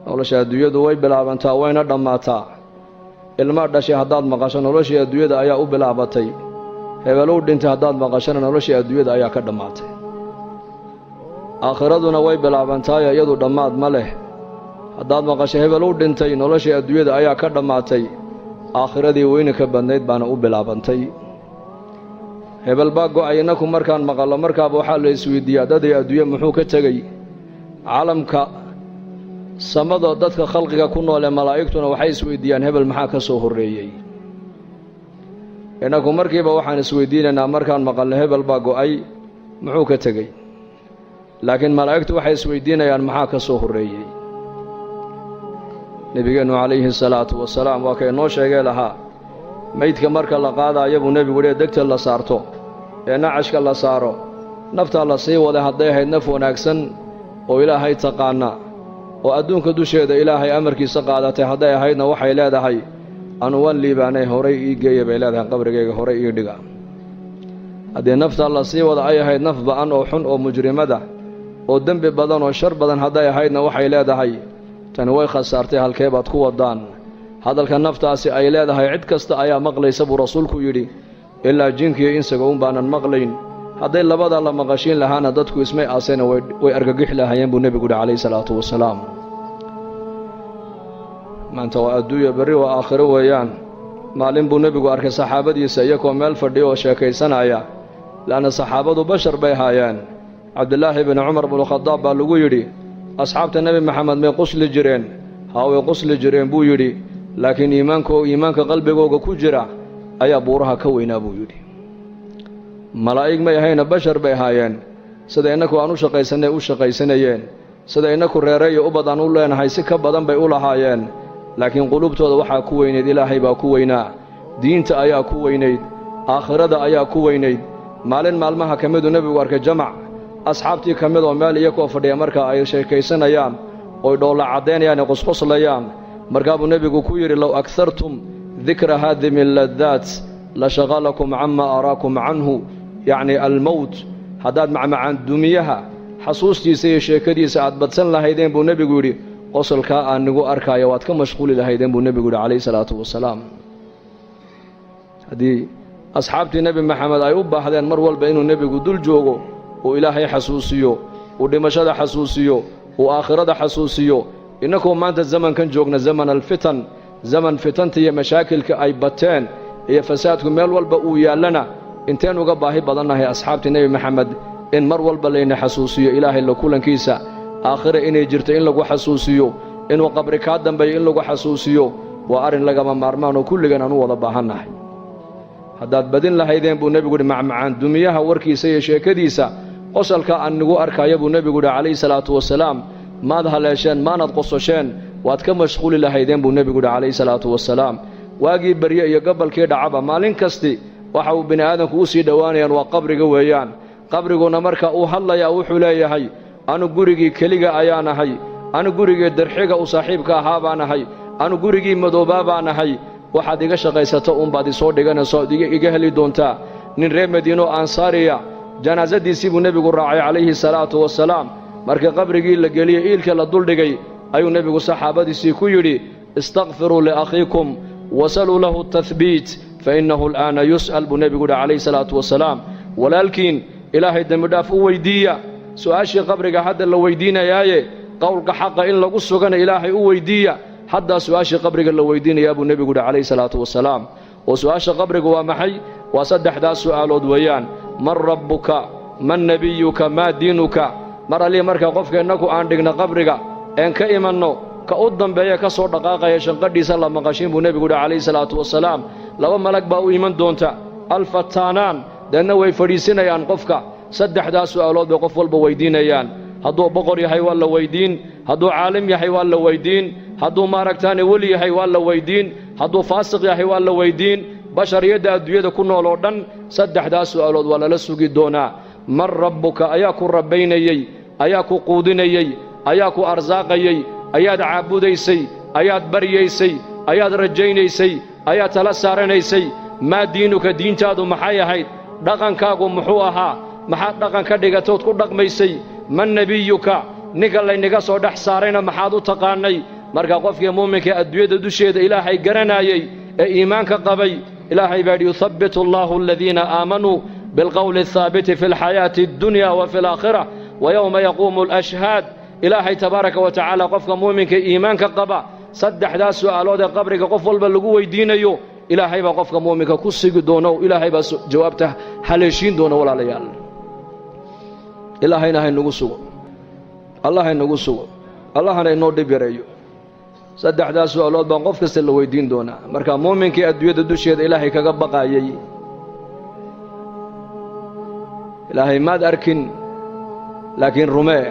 Nolosha adduunyadu way bilaabantaa, wayna dhammaataa. Ilma dhashay haddaad maqasho, noloshii adduunyada ayaa u bilaabatay. Hebelow dhintay haddaad maqashona, noloshii adduunyada ayaa ka dhammaatay. Aakhiraduna way bilaabantaayo, iyadu dhammaad ma leh. Haddaad maqasho hebelow dhintay, noloshii adduunyada ayaa ka dhammaatay, aakhiradii weyninka badnayd baana u bilaabantay. Hebel baa go'ay, innaku markaan maqallo markaaba waxaa la isweydiiyaa, dadii adduunye muxuu ka tegey? Caalamka samada dadka khalqiga ku nool ee malaa'igtuna waxay isweydiiyaan, hebel maxaa ka soo horreeyey? Innaku markiiba waxaan isweydiinaynaa markaan maqalno hebel baa go'ay, muxuu ka tegey? Laakiin malaa'igtu waxay isweydiinayaan, maxaa ka soo horreeyey? Nebigeennu calayhi salaatu wasalaam waa kay noo sheegee lahaa, meydka marka la qaadaayo buu nebigu yihi, degta la saarto ee nacashka la saaro, naftaa la sii waday. Hadday ahayd naf wanaagsan oo Ilaahay taqaana oo adduunka dusheeda Ilaahay amarkiisa qaadatay hadday ahaydna, waxay leedahay, "Anu waan liibaanay, horay ii geeya," bay leedahay, "qabrigayga horay ii dhiga." Haddii naftaa la sii wada ay ahayd naf ba'an oo xun oo mujrimada oo dembi badan oo shar badan hadday ahaydna, waxay leedahay, "Tani way khasaartay, halkee baad ku waddaan?" Hadalka naftaasi ay leedahay cid kasta ayaa maqlaysa buu rasuulku yidhi, ilaa jinkiiyo insiga un baanan maqlayn. Hadday labadaa la maqashiin lahaana, dadku ismay aasayna, way argagixi lahaayeen buu nebigu yidhi calayhi salaatu wasalaam. Maanta waa adduunya, berri waa aakhiro weeyaan. Maalin buu nebigu arkay saxaabadiisa iyagoo meel fadhiyo oo sheekaysanaya, le'anna saxaabadu bashar bay haayeen. Cabdilaahi bini Cumar binu Khadaab baa lagu yidhi, "Asxaabta Nebi Maxamed may qusli jireen?" "Haa, way qusli jireen," buu yidhi, "laakiin iimaanka qalbigooga ku jira ayaa buuraha ka weynaa," buu yidhi. Malaa'ig may ahayna, bashar bay ahaayeen. Sida innaku aan u shaqaysanay u shaqaysanayeen, sida innaku reere iyo ubad aan u leenahay si ka badan bay u lahaayeen, laakiin quluubtooda waxaa ku weynayd Ilaahay baa ku weynaa, diinta ayaa ku weynayd, aakhirada ayaa ku weynayd. Maalin maalmaha ka miduu nebigu arkay jamac asxaabtii ka mid oo meel iyakoo fadhiya marka ay sheekaysanayaan oy dhoolla caddaynayaan ee qosqoslayaan. Markaa buu nebigu ku yidhi, "Low aghartum dikra haadimi lladaat la shaqalakum cama araakum canhu," yacni almowt. "Haddaad macmacaan dumiyaha xasuustiisa iyo sheekadiisa aad badsan lahaydeen," buu nebigu yidhi, "qosolkaa aan nigu arkaayo waad ka mashquuli lahaydeen," buu nebigu yidhi calayhi salaatu wasalaam. Haddii asxaabtii Nebi Maxamed ay u baahdeen mar walba inuu nebigu dul joogo, uu Ilaahay xasuusiyo, uu dhimashada xasuusiyo, uu aakhirada xasuusiyo, innakoo maanta zamankan joogna, zaman alfitan, zaman fitanta iyo mashaakilka ay bateen iyo fasaadku meel walba uu yaallana, inteen uga baahi badannahay asxaabtii Nebi Maxamed in mar walba layna xasuusiyo Ilaahay la kulankiisa, aakhira inay jirto in lagu xasuusiyo, inuu qabri kaa dambeeyo in lagu xasuusiyo? Waa arrin lagama maarmaan oo kulligan aan u wada baahannahay. "Haddaad badin lahaydeen," buu nebigu yidhi, "macmacaan dumiyaha warkiisa iyo sheekadiisa, qosolka aan nigu arkaayo," buu nebigu yidhi calayhi salaatu wasalaam, "maad haleesheen, maanad qososheen, waad ka mashquuli lahaydeen," buu nebigu yidhi calayhi salaatu wasalaam. Waagii barye iyo gabalkii dhacaba, maalin kasti waxa uu bini aadamku u sii dhowaanayaan waa qabriga weeyaan. Qabriguna marka uu hadlayaa wuxuu leeyahay, "Anu gurigii keliga ayaan ahay, anu gurigii darxiga u saaxiibka ahaa baan ahay, anu gurigii madoobaa baan ahay. Waxaad iga shaqaysato uunbaad isoo dhiganayso ood iga heli doontaa." Nin reer Madiino ansaariya janaasadiisii buu nebigu raacay calayhi salaatu wasalaam. Markii qabrigii la geliyey, iilka la duldhigay, ayuu nebigu saxaabadiisii ku yidhi, "Istakfiruu liakhiikum wasaluu lahu tahbiit, fa innahu al'aana yus'al," buu nebigu yidhi calayhi salaatu wasalaam. "Walaalkiin Ilaahay dembidhaaf u weyddiiya, su'aashii qabriga hadda la weyddiinayaaye, qowlka xaqa in lagu sugana Ilaahay u weyddiiya. Haddaa su'aashii qabriga la weyddiinayaa," buu nebigu yidhi calayhi salaatu wasalaam. Oo su'aasha qabriga waa maxay? Waa saddexdaas su'aalood weeyaan: man rabbuka, man nebiyuka, maa diinuka. Mar allii marka qofka innaku aan dhigna qabriga een ka imanno, ka u dambeeya ka soo dhaqaaqaya shanqadhiisa la maqashiin, buu nebigu yidhi calayhi salaatu wasalaam. Laba malag baa u iman doonta, alfataanaan, deedna way fadhiisinayaan qofka. Saddexdaas su'aalood bay qof walba weyddiinayaan. Hadduu boqor yahay waa la weyddiin, hadduu caalim yahay waa la weyddiin, hadduu maaragtaane weli yahay waa la weyddiin, hadduu faasiq yahay waa la weyddiin. Bashariyadda adduunyada ku nool oo dhan saddexdaas su'aalood waa lala sugi doonaa. Man rabbuka? Ayaa ku rabbaynayey? Ayaa ku quudinayey? Ayaa ku arsaaqayey? Ayaad caabudaysay? Ayaad baryaysay? Ayaad rajaynaysay? Ayaad tala saaranaysay? Maa diinuka? Diintaadu maxay ahayd? Dhaqankaagu muxuu ahaa? Maxaad dhaqan ka dhigatood ku dhaqmaysay? Man nebiyuka? Ninka laynaga soo dhex saarayna maxaad u taqaannay? Marka qofkii muuminka adduunyada dusheeda Ilaahay garanayay ee iimaanka qabay, Ilaahay baa yidhi: yuthabbitu Allahu aladiina aamanuu bilqowli athaabiti fi alxayaati addunya wa fi alaakhira wa yowma yaquumu alashhaad. Ilaahay tabaaraka wa tacaala qofka muuminka iimaanka qaba saddexdaas su'aalood ee qabriga qof walba lagu weydiinayo, Ilaahay baa qofka muuminka ku sigi doono, Ilaahay baa jawaabta haleeshiin doona. Walaalayaal, Ilaahayna haynagu sugo, Allah haynagu sugo, Allahna inoo dhib yareeyo. Saddexdaas su'aalood baan qof kasta la weydiin doonaa. Marka muuminkii adduunyada dusheeda Ilaahay kaga baqaayay, Ilaahay maad arkin laakiin rumee.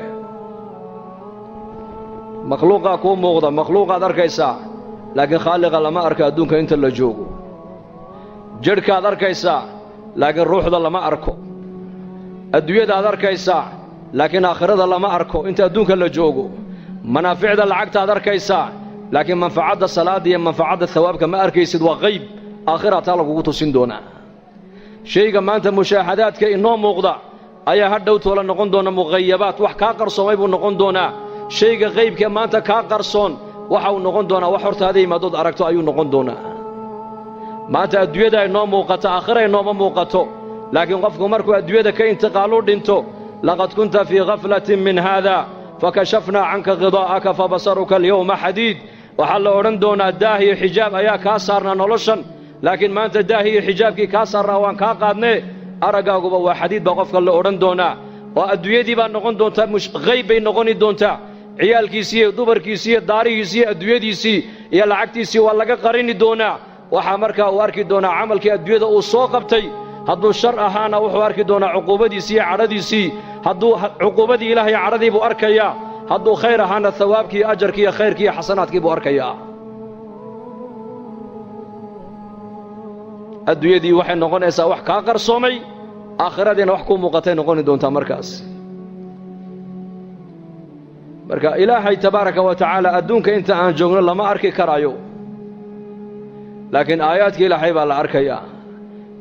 Makhluuqaa kuu muuqda, makhluuqaad arkaysaa, laakiin khaaliqa lama arko adduunka inta la joogo. Jidhkaad arkaysaa, laakiin ruuxda lama arko. Adduunyadaad arkaysaa, laakiin aakhirada lama arko inta adduunka la joogo. Manaaficda lacagtaad arkaysaa, laakiin manfacadda salaadda iyo manfacadda hawaabka ma arkaysid, waa qayb aakhira taa lagugu tusin doonaa. Shayga maanta mushaahadaadka inoo muuqda ayaa hadhow toola noqon doona muqayabaat, wax kaa qarsoomay buu noqon doonaa. Shayga qaybka maanta kaa qarsoon waxa uu noqon doonaa wax hortaada yimaadood aragto ayuu noqon doonaa. Maanta adduunyada inoo muuqato, aakhira inooma muuqato, laakiin qofku markuu adduunyada ka intiqaalu dhinto, laqad kunta fii khaflatin min haada fakashafnaa canka khidaa'aka fabasaruka alyawma xadiid. Waxaa la odhan doonaa daah iyo xijaab ayaa kaa saarnaa noloshan, laakiin maanta daah iyo xijaabkii kaa saarnaa waan kaa qaadnee, araggaaguba waa xadiid baa qofka la odhan doonaa. Oo adduunyadii baa noqon doontaa qayb bay noqoni doontaa. Ciyaalkiisii iyo dumarkiisii iyo daarihiisii iyo adduunyadiisii iyo lacagtiisii waa laga qarini doonaa. Waxaa markaa uu arki doonaa camalkii adduunyada uu soo qabtay. Hadduu shar ahaana wuxuu arki doonaa cuquubadiisii iyo cadhadiisii, hadduu cuquubadii Ilaahay cadhadii buu arkayaa. Hadduu khayr ahaana hawaabkii, ajarkii iyo khayrkii iyo xasanaadkii buu arkayaa. Adduunyadii waxay noqonaysaa wax kaa qarsoomay, aakhiradiina wax kuu muuqatay noqoni doontaa markaas. Marka Ilaahay tabaaraka wa tacaala adduunka inta aan joogno lama arki karaayo, laakiin aayaadka Ilaahay baa la arkayaa.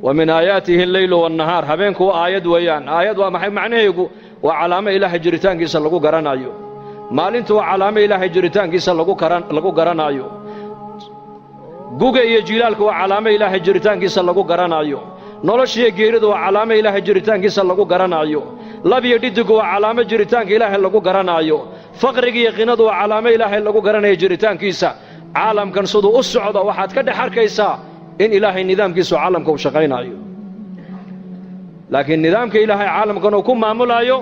Wa min aayaatihi alleylu waannahaar. Habeenku waa aayad weeyaan. Aayad waa maxay macnaheegu? Waa calaamo Ilaahay jiritaankiisa lagu garanayo. Maalintu waa calaamo Ilaahay jiritaankiisa lagu garanaayo. Guga iyo jiilaalku waa calaamo Ilaahay jiritaankiisa lagu garanaayo. Noloshiiyo geeridu waa calaamo Ilaahay jiritaankiisa lagu garanaayo. Lab iyo dhiddigu waa calaamo jiritaanka Ilaahay lagu garanaayo. Faqriga iyo qinadu waa calaamo Ilaahay lagu garanayo jiritaankiisa. Caalamkan siduu u socdo waxaad ka dhex arkaysaa in Ilaahay nidaamkiisu caalamka uu shaqaynaayo. Laakiin nidaamka Ilaahay caalamkan uu ku maamulaayo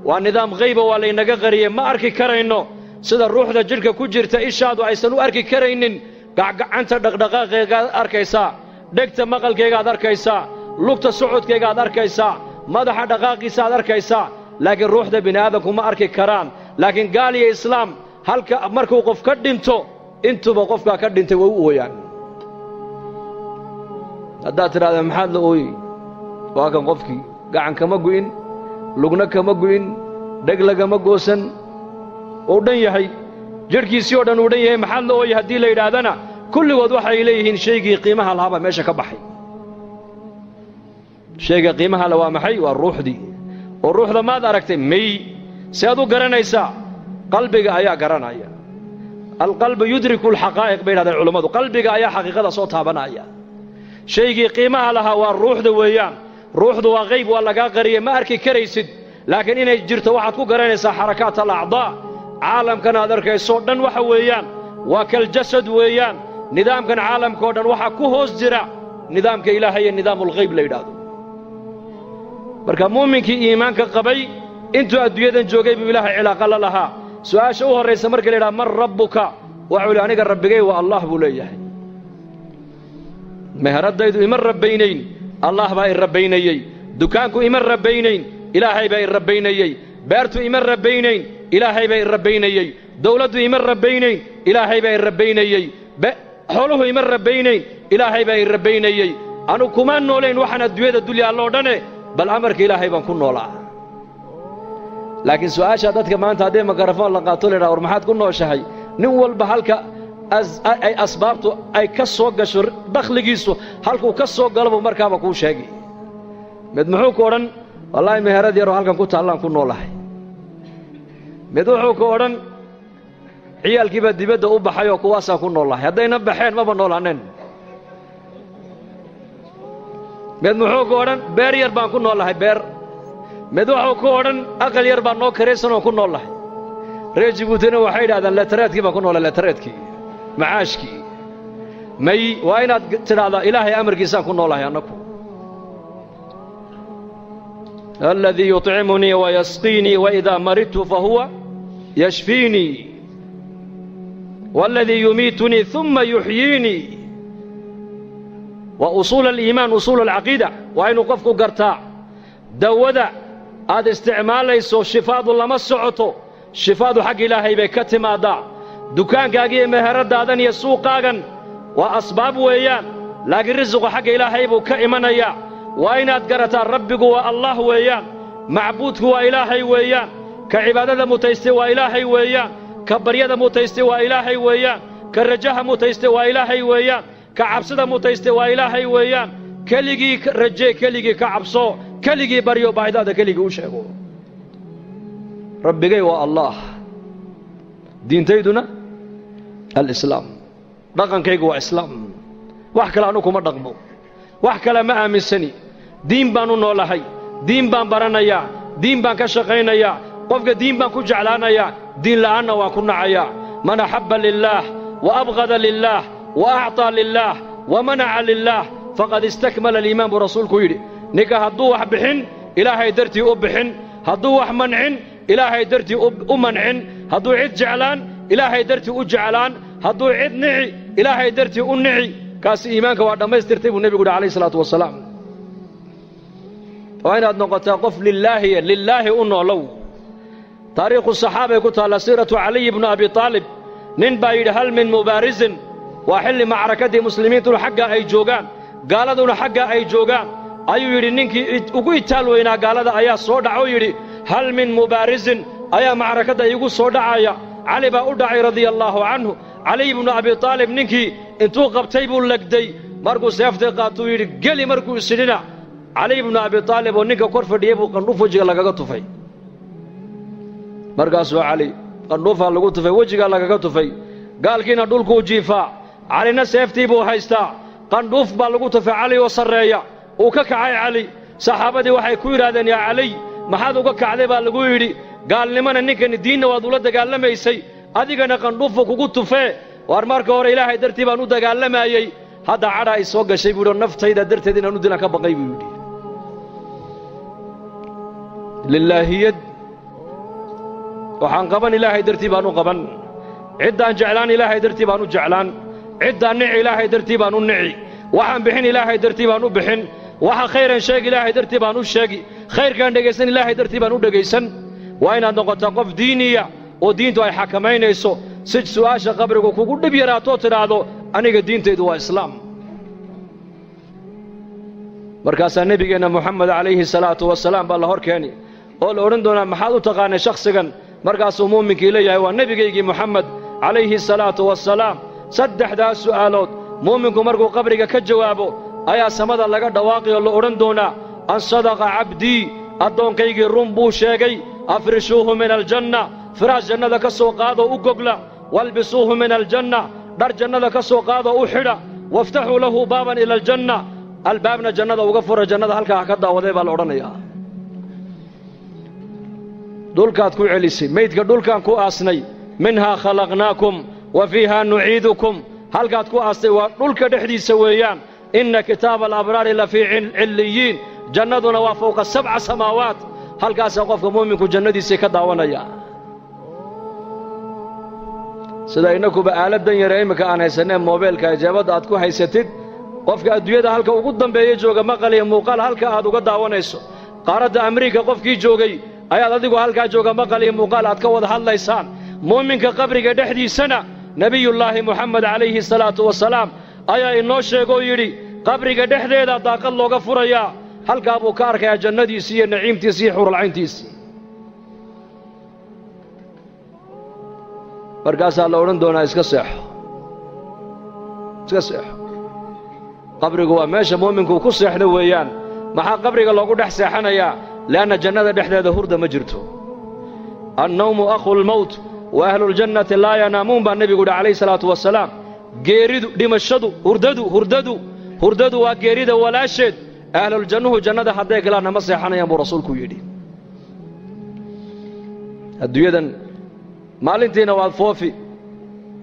waa nidaam qayba, waa laynaga qariyey, ma arki karayno. Sida ruuxda jidhka ku jirta ishaadu aysan u arki karaynin, gacgacanta dhaqdhaqaaqeegaad arkaysaa, dhegta maqalkeegaad arkaysaa, lugta socodkeegaad arkaysaa, madaxa dhaqaaqiisaaad arkaysaa, laakiin ruuxda bini aadamku ma arki karaan. Laakiin gaal iyo islaam halka markuu qof ka dhinto, intuba qofkaa ka dhintay way u ooyaan. Haddaad tidhahda maxaad la ooyey, waa kan qofkii gacan kama gu'in, lugna kama gu'in, dheg lagama goosan, uu dhan yahay, jidhkiisii oo dhan uu dhan yahay, maxaad la ooyey haddii la yidhaahdana, kulligood waxay leeyihiin shaygii qiimaha lahaabaa meesha ka baxay. Shayga qiimaha le waa maxay? Waa ruuxdii. Oo ruuxda maad aragtay? May. Si aad u garanaysaa? Qalbiga ayaa garanaya. Alqalbu yudriku alxaqaa'iq bay yidhahdeen culammadu. Qalbiga ayaa xaqiiqada soo taabanaya. Shaygii qiimaha lahaa waa ruuxda weeyaan. Ruuxdu waa qayb, waa lagaa qariyey, ma arki karaysid, laakiin inay jirto waxaad ku garanaysaa xarakaat alacdaa. Caalamkan aad arkaysoo dhan waxa weeyaan waa kaljasad weeyaan. Nidaamkan caalamka oo dhan waxaa ku hoos jira nidaamka Ilaahay ee nidaamulghayb la yidhaahdo. Marka muuminkii iimaanka qabay intuu adduunyadan joogay buu Ilaahay cilaaqa la lahaa. Su'aasha u horraysa marka la yidhaha man rabbuka, waxuu yidhi aniga rabbigay waa Allah buu leeyahay. Meheraddaydu ima rabbaynayn, Allah baa i rabbaynayey. Dukaanku ima rabbaynayn, Ilaahay baa i rabbaynayey. Beertu ima rabbaynayn, Ilaahay baa i rabbaynayey. Dawladdu ima rabbaynayn, Ilaahay baa i rabbaynayey. Xooluhu ima rabbaynayn, Ilaahay baa i rabbaynayey. Anu kumaan noolayn waxaan adduunyada dul yaalloo dhane, bal amarka Ilaahay baan ku noolaa. Laakiin su'aasha dadka maanta haddii makarafoon la qaato la yidhaha war maxaad ku nooshahay, nin walba halka ay asbaabtu ay ka soo gasho, dakhligiisu halkuu ka soo galo buu markaaba kuu sheegi. Mid muxuu ku odhan? Wallaahi meherad yaroo halkan ku taallaan ku noolahay. Mid wuxuu ku odhan Ciyaalkii baa dibadda u baxay oo kuwaasaan ku noolnahay. Haddayna baxeen maba noolaaneen. Mid muxuu ku odhan beer yar baan ku noolnahay beer. Mid wuxuu ku odhan aqal yar baan noo karaysan oo ku noolnahay. Reer Jabuutina waxay yidhahdaan letareedkii baan ku noolnahay, letareedkii macaashkii. May waa inaad tidhaahdaa Ilaahay amarkiisaan ku noolahay annaku. Alladii yuطcimunii wayasqiinii waidaa maridtu fahuwa yashfiinii waaladii yumiitunii uma yuxyiinii. Waa usuul aliimaan, usuul alcaqiida. Waa inuu qofku gartaa dawada aad isticmaalayso shifaadu lama socoto, shifaadu xagga Ilaahay bay ka timaaddaa. Dukaankaaga iyo meheradaadan iyo suuqaagan waa asbaab weeyaan, laakiin risiqu xagga Ilaahay buu ka imanayaa. Waa inaad garataa Rabbigu waa Allah weeyaan, macbuudku waa Ilaahay weeyaan, ka cibaadada mutaystay waa Ilaahay weeyaan, ka baryada mutaystay waa Ilaahay weeyaan, ka rajaha mutaystay waa Ilaahay weeyaan, ka cabsida mutaystay waa Ilaahay weeyaan. Keligii rajee, keligii ka cabso, keligii baryo, baahidaada keligii u sheego. Rabbigay waa Allah, diintayduna alislaam, dhaqankaygu waa islaam. Wax kale anu kuma dhaqmo, wax kale ma aaminsani. Diin baan u noolahay, diin baan baranayaa, diin baan ka shaqaynayaa, qofka diin baan ku jeclaanayaa, diin la'aanna waan ku nacayaa. Man axabba lilaah wa abqada lilaah wa acطaa lilaah wa manaca lilaah faqad istakmala aliimaan buu rasuulku yidhi. Ninka hadduu wax bixin Ilaahay dartii u bixin, hadduu wax mancin Ilaahay dartii u mancin, hadduu cid jeclaan Ilaahay dartii u jeclaan, hadduu cid nici Ilaahay dartii u nici, kaasi iimaanka waa dhammaystirtay buu nebigu yidhi calayhi salaatu wasalaam. Waa inaad noqotaa qof lilaahiya, lilaahi u noolow. Taariikhu saxaabay ku taalla siiratu Caliy ibnu Abi Aalib. Nin baa yidhi hal min mubaarisin. Waa xilli macrakadii muslimiintuna xagga ay joogaan, gaaladuna xagga ay joogaan. Ayuu yidhi ninkii ugu itaal weynaa gaalada ayaa soo dhaca oo yidhi hal min mubaarisin ayaa macrakadda iigu soo dhacaya. Cali baa u dhacay radia allaahu canhu. Caliy ibnu Abi Aalib ninkii intuu qabtay buu legday. Markuu seeftay qaatuu yidhi geli, markuu isidhina Caliy ibnu Abi Aalib oo ninka kor fadhiyey buu qandhuuf wejiga lagaga tufay. Markaasuu Cali qandhuufaa lagu tufay, wejigaa lagaga tufay. Gaalkiina dhulkuu jiifaa, Calina seeftii buu haystaa. Qandhuuf baa lagu tufay Cali oo sarreeya. Uu ka kacay Cali. Saxaabadii waxay ku yidhahdeen yaa Caliy, maxaad uga kacday baa lagu yidhi. Gaalnimana ninkani diinna waad ula dagaalamaysay, adigana qandhuufu kugu tufee. Waar marka hore Ilaahay dartii baan u dagaalamayey, hadda cadhaa i soo gashay buu yidhi, naftayda darteed inaan u dilaan ka baqay buu yidhi. Lillaahiyad waxaan qaban Ilaahay dartii baan u qaban, ciddaan jeclaan Ilaahay dartii baan u jeclaan, ciddaan nici Ilaahay dartii baan u nici, waxaan bixin Ilaahay dartii baan u bixin, waxa khayran sheegi Ilaahay dartii baan u sheegi, khayrkaan dhegaysan Ilaahay dartii baan u dhegaysan. Waa inaad noqotaa qof diiniya oo diintu ay xakamaynayso, si su'aasha qabrigu kugu dhib yaraatoo tidhaahdo aniga diintaydu waa islaam. Markaasaa nebigeenna Muxamed calayhi salaatu wasalaam baa la hor keeni oo la odhan doonaa maxaad u taqaanay shakhsigan? Markaasuu muuminkii leeyahay waa nebigaygii Muxamed calayhi salaatu wasalaam. Saddexdaas su'aalood muuminku markuu qabriga ka jawaabo ayaa samada laga dhawaaqi oo la odhan doonaa an sadaqa cabdii, addoonkaygii run buu sheegay, afrishuuhu min aljanna, firaash jannada ka soo qaadoo u gogla, walbisuuhu min aljanna, dhar jannada ka soo qaadoo u xidha, waftaxuu lahu baaban ila aljanna, albaabna jannada uga fura, jannada halkaa ha ka daawaday baa la odhanayaa. Dhulkaad ku celisay maydka, dhulkaan ku aasnay, minhaa khalaqnaakum wa fiihaa nuciidukum, halkaad ku aastay waa dhulka dhexdiisa weeyaan. Inna kitaaba alabraari la fii cilliyiin, jannaduna waa fowqa 7 samaawaat. Halkaasaa qofka mu'minku jannadiisii ka daawanaya. Sida innakuba aaladdan yare iminka aan haysanee moobeelka ijaabadda aad ku haysatid, qofka adduunyada halka ugu dambeeya jooga maqal iyo muuqaal halka aad uga daawanayso. Qaaradda Amriika qofkii joogay ayaad adigu halkaa jooga maqal iyo muuqaal aad ka wada hadlaysaan. Muuminka qabriga dhexdiisana nebiyullaahi Muxamed calayhi salaatu wasalaam ayaa inoo sheegoo yidhi qabriga dhexdeeda daaqad looga furayaa, halkaa buu ka arkayaa jannadiisii iyo naciimtiisii iyo xuuralcayntiisii. Markaasaa la odhan doonaa iska seexo, iska seexo. Qabrigu waa meesha mu'minku ku seexdo weeyaan. Maxaa qabriga loogu dhex seexanayaa? Li'anna jannada dhexdeeda hurda ma jirto. Annawmu akhulmowt, Wa ahluljannati laa yanaamuun baa nebigu yidhi calayhi salaatu wasalaam. Geeridu, dhimashadu, hurdadu hurdadu hurdadu waa geerida walaasheed. Ahluljannuhu jannada hadday galaanna ma seexanayaan buu rasuulku yidhi. Adduunyadan maalintiina waad foofi,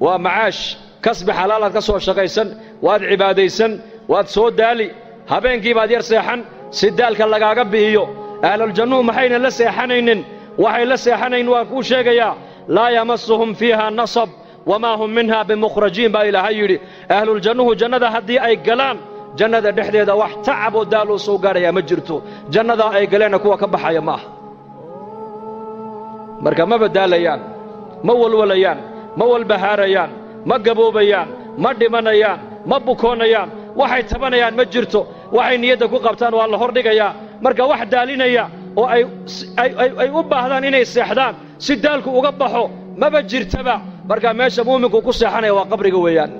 waa macaash, kasbi xalaalaad ka soo shaqaysan, waad cibaadaysan, waad soo daali, habeenkii baad yar seexan si daalka lagaaga bi'iyo. Ahluljannuhu maxayna la seexanaynin? Waxay la seexanayn waan kuu sheegayaa. Laa yamasuhum fiiha nasab wamaa hum minha bimukhrajiin baa Ilaahay yidhi. Ahluljannuhu jannada haddii ay galaan, jannada dhexdeeda wax tacab oo daaloo soo gaadhayaa ma jirto. Jannadaa ay galeenna kuwa ka baxaya ma aha. Marka maba daalayaan, ma walwalayaan, ma walbahaarayaan, ma gaboobayaan, ma dhimanayaan, ma bukoonayaan. Waxay tabanayaan ma jirto. Waxay niyadda ku qabtaan waa la hordhigayaa. Marka wax daalinaya oo ay u baahdaan inay seexdaan si daalku uga baxo maba jirtaba. Marka meesha muuminku ku seexanaya waa qabriga weeyaan.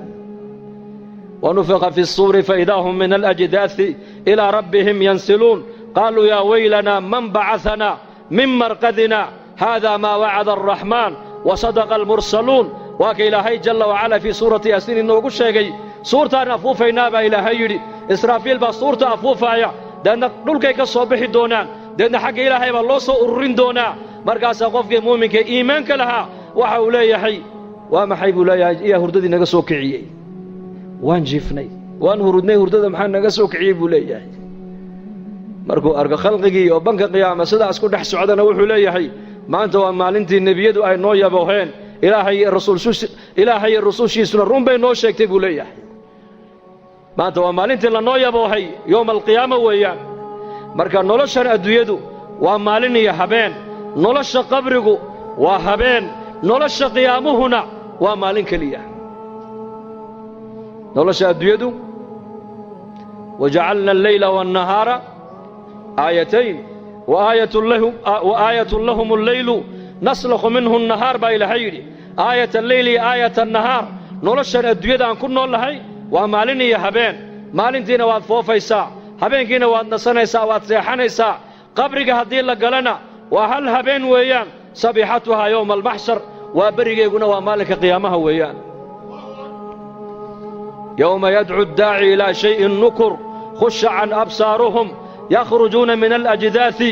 Wanufiqa fi الsuuri faidaa hum min alajdaasi ilaa rabbihim yansiluun, qaaluu yaa waylanaa man bacaثanaa min marqadina, hada maa wacada alraxmaan wasadaqa almursaluun. Waa ka Ilaahay jalla wacala fii suurati Yaasiin inoogu sheegay. Suurtaan afuufaynaa baa Ilaahay yidhi. Israafiil baa suurta afuufaaya, deedna dhulkay ka soo bixi doonaan, deedna xagga Ilaahay baa loo soo ururin doonaa. Markaasaa qofkii muuminka iimaanka lahaa waxa uu leeyahay, waa maxay buu leeyahay, iyaa hurdadii naga soo kiciyey? Waan jiifnay, waan hurudnay, hurdada maxaa naga soo kiciyey buu leeyahay. Markuu arko khalqigii oo banka qiyaama sidaas ku dhex socdana, wuxuu leeyahay, maanta waa maalintii nebiyadu ay noo yabooheen, Ilaahay iyo rusushiisuna run bay noo sheegtay buu leeyahay. Maanta waa maalintii lanoo yaboohay, yowma alqiyaama weeyaan. Marka noloshan adduunyadu waa maalin iyo habeen, nolosha qabrigu waa habeen, nolosha qiyaamuhuna waa maalin keliya. Nolosha adduunyadu, wajacalna alleyla waannahaara aayatayn wa aayatun lahum alleylu naslakhu minhu annahaar baa Ilaahay yidhi. Aayat alleyli iyo aayat annahaar. Noloshan adduunyada aan ku nool nahay waa maalin iyo habeen. Maalintiina waad foofaysaa, habeenkiina waad nasanaysaa, waad seexanaysaa. Qabriga haddii la galana waa hal habeen weeyaan. Sabiixatuhaa yowma almaxshar, waa berigeeguna waa maalinka qiyaamaha weeyaan. Yowma yadcu addaaci ilaa shayin nukur, khusha can absaaruhum, yakhrujuuna min alajdaasi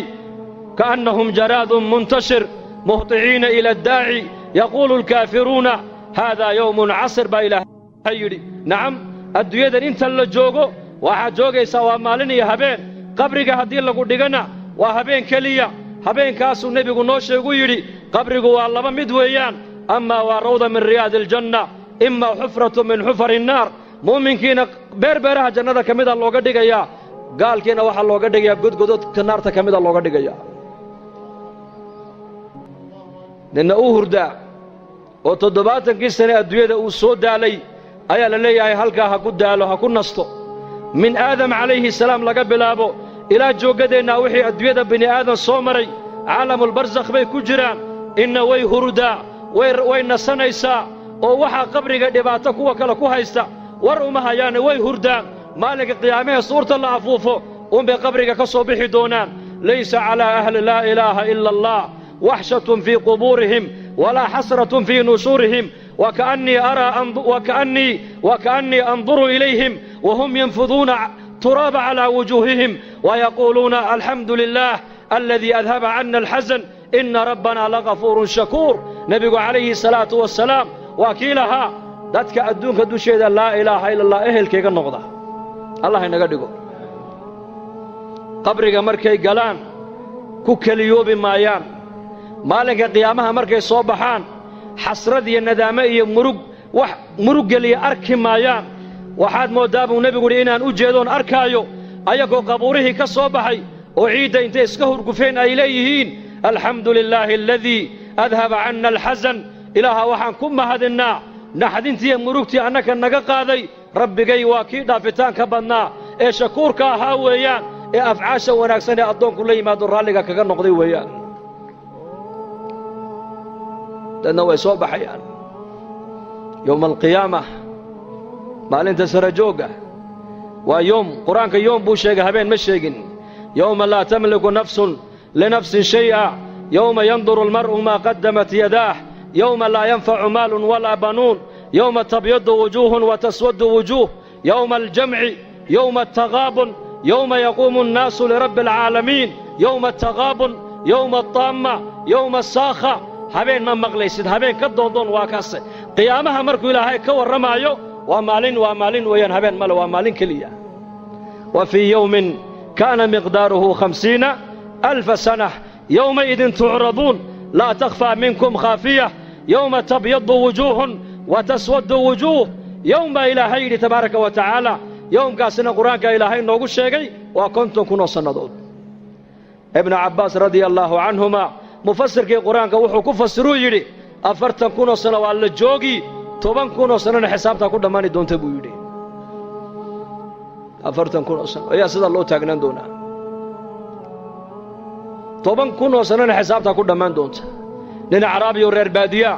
kaannahum jaraadun muntashir, muhطiciina ila addaaci, yaquulu alkaafiruuna haadaa yowmun casir baa Ilaahay yidhi. Nacam, adduunyadan inta la joogo waxaad joogaysaa waa maalin iyo habeen. Qabriga haddii lagu dhigana waa habeen keliya. Habeenkaasuu nebigu noo sheegu yidhi, qabrigu waa laba mid weeyaan: amaa waa rawda min riyaadi aljanna, imaa xufratu min xufari innaar. Muuminkiina beerbeeraha jannada ka mida looga dhigayaa, gaalkiina waxaa looga dhigayaa godgododka naarta ka mida looga dhigayaa. Ninna uu hurdaa oo 70kii sane adduunyada uu soo daalay ayaa la leeyahay halkaa ha ku daalo, ha ku nasto. Min Aadam calayhi salaam laga bilaabo ilaa jooggadeennaa, wixii adduunyada bini aadan soo maray caalamulbarsakh bay ku jiraan. Inna way hurdaa, way nasanaysaa, oo waxaa qabriga dhibaato kuwa kale ku haysta war uma hayaane, way hurdaan. Maalinka qiyaamahee suurta la afuufo unbay qabriga ka soo bixi doonaan. Laysa calaa ahli laa ilaaha ila Allah waxshatun fii qubuurihim walaa xasratun fii nushuurihim, waka'annii anduru ilayhim wahum yanfuduuna turaaba calaa wujuuhihim wayaquuluuna alxamdu lilah aladii adhaba cana alxasan, ina rabbanaa lagafuurun shakuur. Nebigu calayhi salaatu wasalaam waa kii lahaa, dadka adduunka dusheeda laa ilaaha ila Allah ehelkayga noqda, Allah inaga dhigo, qabriga markay galaan ku keliyoobi maayaan. Maalinka qiyaamaha markay soo baxaan, xasrad iyo nadaame iyo murug wax murug geliya arki maayaan. Waxaad mooddaa buu nebigu yidhi inaan u jeedoon arkaayo ayagoo qabuurihii ka soo baxay oo ciidda intay iska hurgufeen ay leeyihiin, alxamdu lilaahi aladii adhaba canna alxasan, Ilaaha waxaan ku mahadinnaa naxdintiiyo murugtii annaka naga qaaday. Rabbigay waa kii dhaafitaanka badnaa ee shakuurka ahaa weeyaan, ee afcaasha wanaagsan ee addoonku la yimaado raalliga kaga noqday weeyaan. Dadna way soo baxayaan yowma alqiyaama, maalinta sarajoogga. Waa yoom, Qur-aanka yoom buu sheegay, habeen ma sheegin. Yowma laa tamliku nafsun linafsin shay'a, yowma yanduru almar'u maa qaddamat yadaah. Yowma laa yanfacu maalun walaa banuun, yowma tabyadu wujuuhun wa taswaddu wujuuh, yowma aljamci, yowma altaqaabun, yowma yaquumu annaasu lirabbi alcaalamiin, yowma altaqaabun, yowma altaamma, yowma asaakha. Habeen ma maqlaysid, habeen ka doondoon waa kaase. Qiyaamaha markuu Ilaahay ka warramaayo waa maalin, waa maalin weeyaan, habeen male, waa maalin keliya. Wa fii yowmin kaana miqdaaruhu 50,000 sana, yowmaidin tucraduun laa takhfaa minkum khaafiya, yowma tabyadu wujuuhun wa taswaddu wujuuh. Yowm baa Ilaahay yidhi tabaaraka wa tacaala. Yowmkaasina Qur-aanka Ilaahay noogu sheegay waa 50,000 oo sannadood. Ibnu Cabbaas radia allaahu canhuma, mufasirkii Qur-aanka, wuxuu ku fasiruu yidhi 40,000 oo sano waa la joogi, 10,000 oo sanona xisaabtaa ku dhammaani doonta buu yidhi. 40,000 oo sano ayaa sidaa loo taagnaan doonaa, 10,000 oo sanona xisaabtaa ku dhammaan doonta. Nin acraabiyo reer baadiya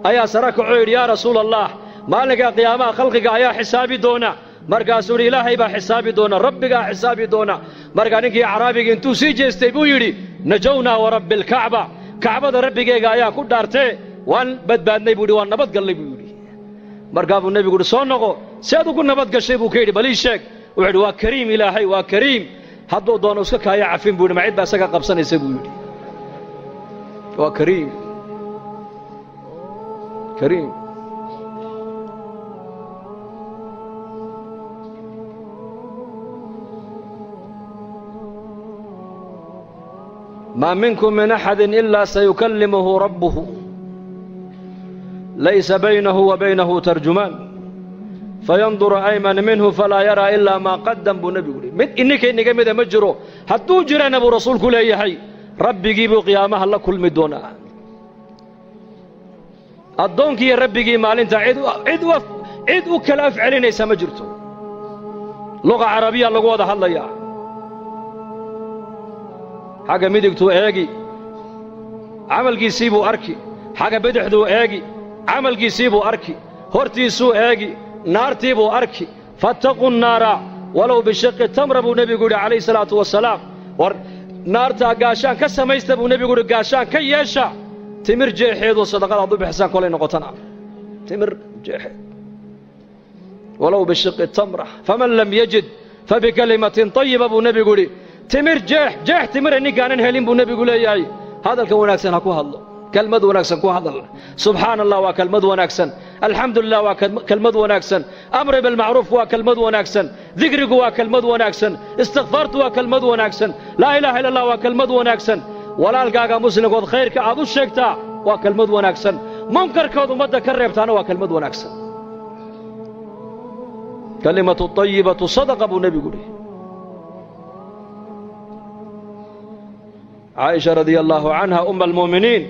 ayaa sara kacoo yidhi, yaa Rasuul Allah, maalinka qiyaamaha khalqiga ayaa xisaabi doona? Markaasuu yidhi, Ilaahay baa xisaabi doona, Rabbigaa xisaabi doona. Markaa ninkii acraabigii intuu sii jeestay buu yidhi, najownaa wa rabbi alkacba, Kacbada Rabbigeyga ayaan ku dhaartee, waan badbaadnay buu yidhi, waan nabadgallay buu yidhi. Markaa buu Nebigu yidhi, soo noqo, si aad ugu nabad gashay buu ka yidhi, bal ii sheeg. Wuxuu yidhi, waa kariim Ilaahay, waa kariim, hadduu doono iska kaaya cafin buu yidhi, ma cid baa isaga qabsanaysa buu yidhi. Waa kariim, kariim. Maa minkum min axadi ilaa sayukallimuhu rabbuhu, laysa baynahu wa baynahu tarjumaan, fayanduru ayman minhu falaa yaraa ilaa maa qaddam, buu Nebigu yidhi. Mid ininka inaga mida ma jiro, hadduu jirana buu Rasuulku leeyahay, Rabbigii buu qiyaamaha la kulmi doonaa. Addoonkiiyo Rabbigii maalinta cid u kala af celinaysa ma jirto. Luqa carabiya lagu wada hadlayaa. Xagga midigtuu eegi, camalkiisii buu arki; xagga bidixduu eegi, camalkiisii buu arki; hortiisuu eegi, naartii buu arki. Fattaquu nnaara walow bishiqi tamra, buu Nebigu yidhi calayhi salaatu wasalaam. War naartaa gaashaan ka samaysta, buu Nebigu yidhi, gaashaan ka yeesha timir jeexeedu, sadaqada ad u bixisaan kolay noqotana timir jeexeed, walow bishiqi tamra, faman lam yajid fabikalimatin tayiba, buu Nebigu yidhi. Timir jeex, jeex timira ninkaanan helin, buu Nebigu leeyahay, hadalka wanaagsan ha ku hadlo, kelmad wanaagsan ku hadal. Subxaana Allah waa kelmad wanaagsan, alxamdu lilah waa kelmad wanaagsan, amri bilmacruufku waa kelmad wanaagsan, dikrigu waa kelmad wanaagsan, istikfaartu waa kelmad wanaagsan, laa ilaaha illa Allah waa kelmad wanaagsan, walaalkaaga muslimkood khayrka aad u sheegtaa waa kelmad wanaagsan, munkarkood ummadda ka reebtaana waa kelmad wanaagsan. Kalimatu طayibatu sadaqa, buu Nebigu yidhi. Caaisha radia allaahu canha, umma almu'miniin,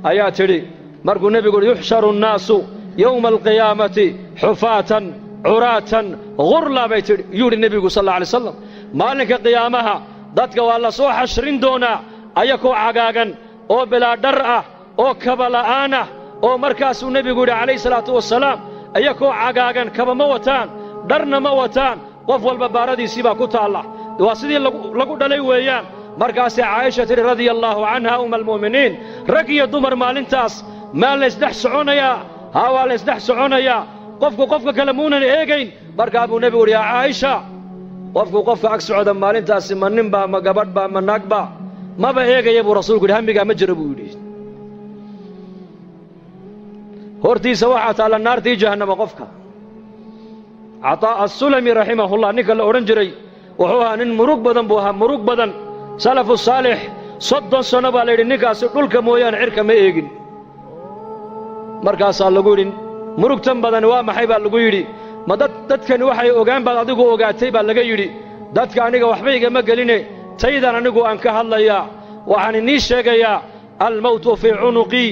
ayaa tidhi markuu Nebigu yidhi, yuxsharu annaasu yowma alqiyaamati xufaatan curaatan gurla, bay tidhi, yuu yidhi Nebigu sal alla alay slam, maalinka qiyaamaha dadka waa la soo xashrin doonaa ayakoo cagaagan oo bilaa dhar ah oo kaba la'aan ah. Oo markaasuu Nebigu yidhi calayhi salaatu wasalaam, ayakoo cagaagan, kaba ma wataan, dharna ma wataan, qof walba baaradiisii baa ku taalla, waa sidii lagu dhalay weeyaan. Markaasay Caaisha tidhi radia allaahu canha, umma almu'miniin, rag iyo dumar maalintaas maa laysdhex soconayaa? Haa, waa laysdhex soconayaa, qofku qofka kale muunan eegayn. Markaa buu Nebigu yidhi, yaa Caaisha, qofku qofka ag socda maalintaasi ma ninbaa, ma gabadhbaa, ma naagba, maba eegaya, buu Rasuulku yidhi, hamigaa ma jiro, buu yidhi. Hortiisa waxaa taalla naartii Jahannama qofka. Cataa Assulami raximahullah, ninka la odhan jiray, wuxuu ahaa nin murug badan buu ahaa, murug badan. Salafu saalix, 30 sano baa la yidhi ninkaasi dhulka mooyaane cirka ma eegin. Markaasaa lagu yidhi, murugtan badani waa maxay, baa lagu yidhi. Ma dad dadkani waxay ogaan baad adigu ogaatay, baa laga yidhi. Dadka aniga waxba igama geline, taydan anigu aan ka hadlayaa, waxaan inii sheegayaa, almawtu fii cunuqii,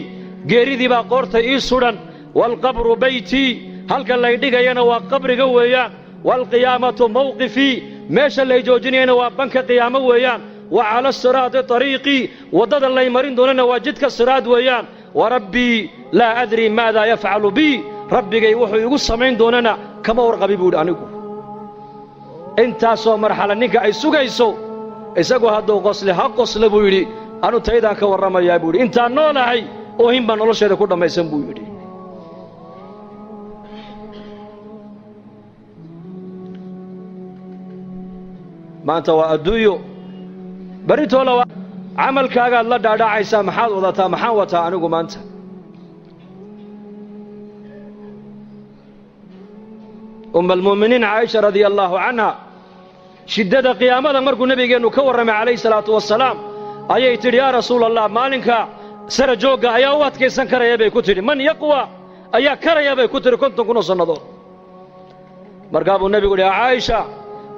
geeridii baa qoorta ii sudhan, waalqabru baytii, halka lay dhigayana waa qabriga weeyaan, waalqiyaamatu mawqifii, meesha lay joojinayana waa banka qiyaamo weeyaan, wa cala asiraadi tariiqii, waddada lay marin doonana waa jidka siraad weeyaan, wa rabbii laa adrii maadaa yafcalu bii, Rabbigay wuxuu igu samayn doonana kama warqabi, buu yidhi anigu. Intaasoo marxala ninka ay sugayso, isagu hadduu qosle ha qosle, buu yidhi, anu taydaan ka warramayaa, buu yidhi, intaan noolahay Oohin baa nolosheeda ku dhammaysan buu yidhi. Maanta waa adduunyo, berritoola waa camalkaagaad la dhaadhacaysaa. Maxaad wadataa? Maxaan wataa anigu maanta? Umma almu'miniin Caaisha radia allaahu canha, shiddada qiyaamada markuu nebigeennu ka warramay calayhi salaatu wasalaam, ayay tidhi: yaa rasuula Allah, maalinka sara joogga ayaa u adkaysan karaya bay ku tidhi. Man yaqwa, ayaa karaya bay ku tidhi 50,000 oo sannadood. Markaa buu nebigu yidhi: yaa Caaisha,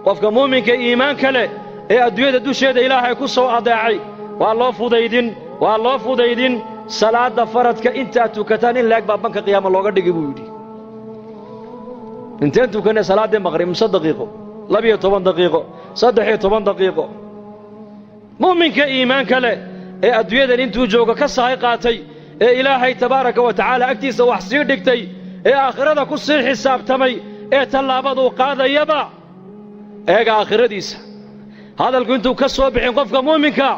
qofka muuminka iimaanka leh ee adduunyada dusheeda Ilaahay ku soo adeecay waa loo fudaydin, waa loo fudaydin. Salaadda faradka intaad tukataan in laeg baa banka qiyaama looga dhigi buu yidhi. Inteen tukanay salaaddii maqrib? Mise daqiiqo, 12 daqiiqo, 13 daqiiqo. Mu'minka iimaanka leh ee adduunyadan intuu joogo ka sahay qaatay, ee Ilaahay tabaaraka wa tacaala agtiisa wax sii dhigtay, ee aakhirada ku sii xisaabtamay, ee tallaabaduu qaadayaba eega aakhiradiisa, hadalku intuu ka soo bixin qofka muuminka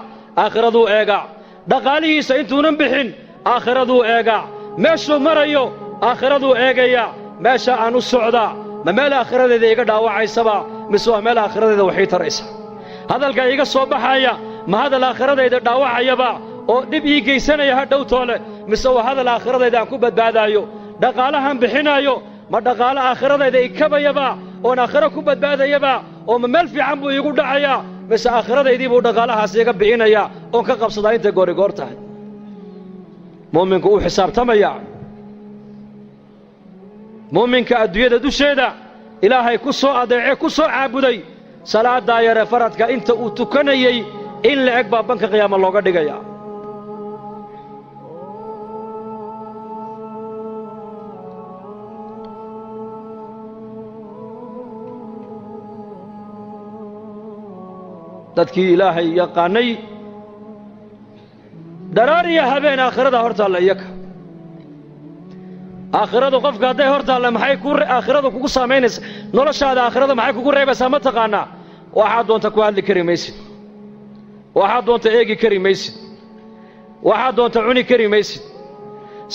aakhiraduu eegaa, dhaqaalihiisa intuunan bixin aakhiraduu eegaa, meeshuu marayo aakhiraduu eegayaa. Meesha aan u socdaa ma meel aakhiradeeda iga dhaawacaysaba, mise waa meel aakhiradeeda waxii taraysa? Hadalka iga soo baxaya ma hadal aakhiradayda dhaawacayaba oo dhib ii geysanaya ha dhowtoole, mise waa hadal aakhiradayda aan ku badbaadaayo? Dhaqaalahan bixinaayo ma dhaqaalo aakhiradayda ikabayaba oon aakhiro ku badbaadayaba, oo ma meel fiican buu iigu dhacayaa, mise aakhiradaydii buu dhaqaalahaas iga bixinayaa oon ka qabsadaa intay goorigoor tahay? Mu'minku uu xisaabtamayaa. Mu'minka adduunyada dusheeda Ilaahay ku soo adeece, ku soo caabuday, salaaddaa yare faradka inta uu tukanayey in la eg baa banka qiyaama looga dhigayaa. Dadkii Ilaahay yaqaannay dharaar iyo habeen aakhirada hor taalla iyaka. Aakhiradu qofka hadday hor taalla, maxay ku aakhiradu kugu saamaynaysa noloshaada? Aakhirada maxay kugu reebaysaa ma taqaanaa? Waxaad doonta ku hadli kari maysid, waxaad doonta eegi kari maysid, waxaad doonta cuni kari maysid,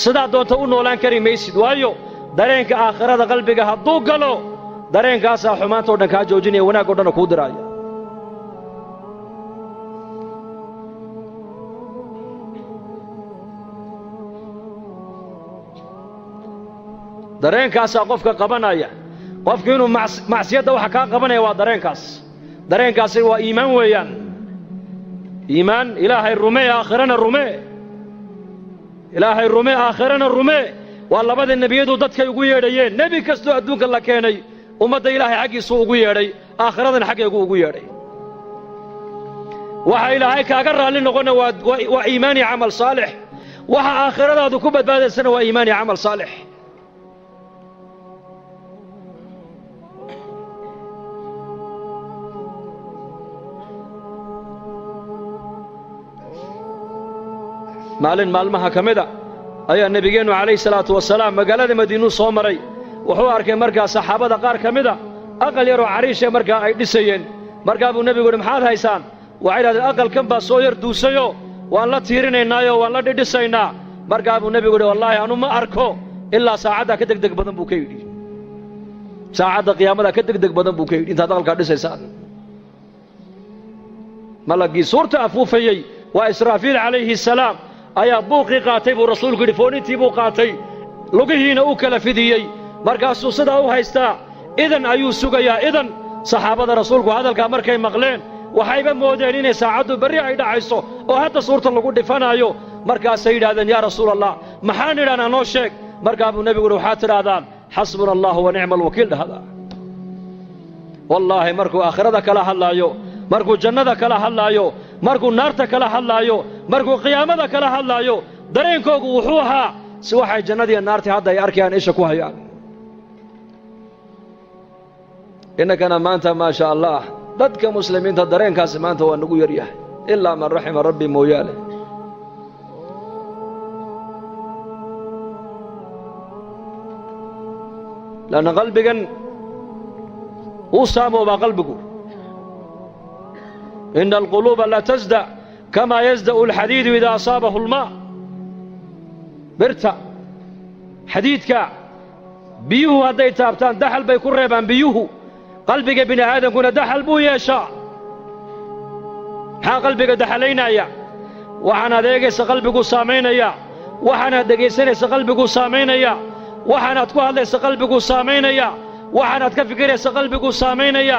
sidaad doonta u noolaan kari maysid. Waayo, dareenka aakhirada qalbiga hadduu galo, dareenkaasaa xumaanta o dhan kaa joojinaya, wanaag o dhanna kuu diraaya. Dareenkaasaa qofka qabanaya. Qofku inuu macsiyadda waxa kaa qabanaya waa dareenkaas. Dareenkaasi waa iimaan weeyaan. Iimaan, Ilaahay rumee, aakhirana rumee. Ilaahay rumee, aakhirana rumee, waa labada nebiyadu dadkay ugu yeedhayeen. Nebi kastoo adduunka la keenay ummadda Ilaahay xaggiisuu ugu yeedhay, aakhiradana xaggaygu ugu yeedhay. Waxa Ilaahay kaaga raalli noqonna waa iimaan iyo camal saalix. Waxa aakhiradaadu ku badbaadaysana waa iimaan iyo camal saalix. Maalin maalmaha ka mida ayaa nebigeennu calayhi salaatu wasalaam magaalada Madiinuu soo maray. Wuxuu arkay markaa saxaabada qaar ka mida aqal yaroo cariishe markaa ay dhisayeen. Markaa buu nebigu yidhi: maxaad haysaan? Waxay idhahdeen: aqalkan baa soo yar duusayoo waan la tiirinaynaayoo waan la dhidhisaynaa. Markaa buu nebigu yidhi: wallaahi anu ma arko ilaa saacaddaa ka degdeg badan buu ka yidhi, saacadda qiyaamadaa ka degdeg badan buu ka yidhi intaad aqalkaa dhisaysaan. Malaggii suurta afuufayey waa Israafiil calayhi salaam ayaa buuqii qaatay buu rasuulku yidhi, foonintii buu qaatay, lugihiina u kala fidiyey, markaasuu sidaa u haystaa, idan ayuu sugayaa idan. Saxaabada rasuulku hadalkaa markay maqleen waxayba moodeen inay saacaddu berri ay dhacayso oo hadda suurta lagu dhifanaayo. Markaasay yidhahdeen: yaa rasuul Allah, maxaan idhahnaa? Noo sheeg. Markaa buu nebigu yidhi: waxaad tidhaahdaan xasbuna allahu wa nicma alwakiil dhahdaa. Wallaahi, markuu aakhirada kala hadlaayo, markuu jannada kala hadlaayo, markuu naarta kala hadlaayo, markuu qiyaamada kala hadlaayo, dareenkoogu wuxuu ahaa si waxay jannadiiyo naartii hadda ay arkayaan, isha ku hayaan. Innakana maanta, maa sha Allah, dadka muslimiinta dareenkaasi maanta waa nagu yaryahay, ilaa man raxima rabbi mooyaane. Lanna qalbigan wuu saamoobaa qalbigu. Ina alquluuba la tasda kamaa yasda'u alxadiidu idaa asaabahu almaa. Birta xadiidka biyuhu hadday taabtaan daxal bay ku reebaan biyuhu. Qalbiga bini aadamkuna daxal buu yeeshaa. Maxaa qalbiga daxalaynaya? Waxaanaad eegaysa qalbiguu saamaynaya, waxaanaad dhegaysanaysa qalbiguu saamaynaya, waxaanaad ku hadlaysa qalbiguu saamaynaya, waxaanaad ka fikiraysa qalbiguu saamaynaya.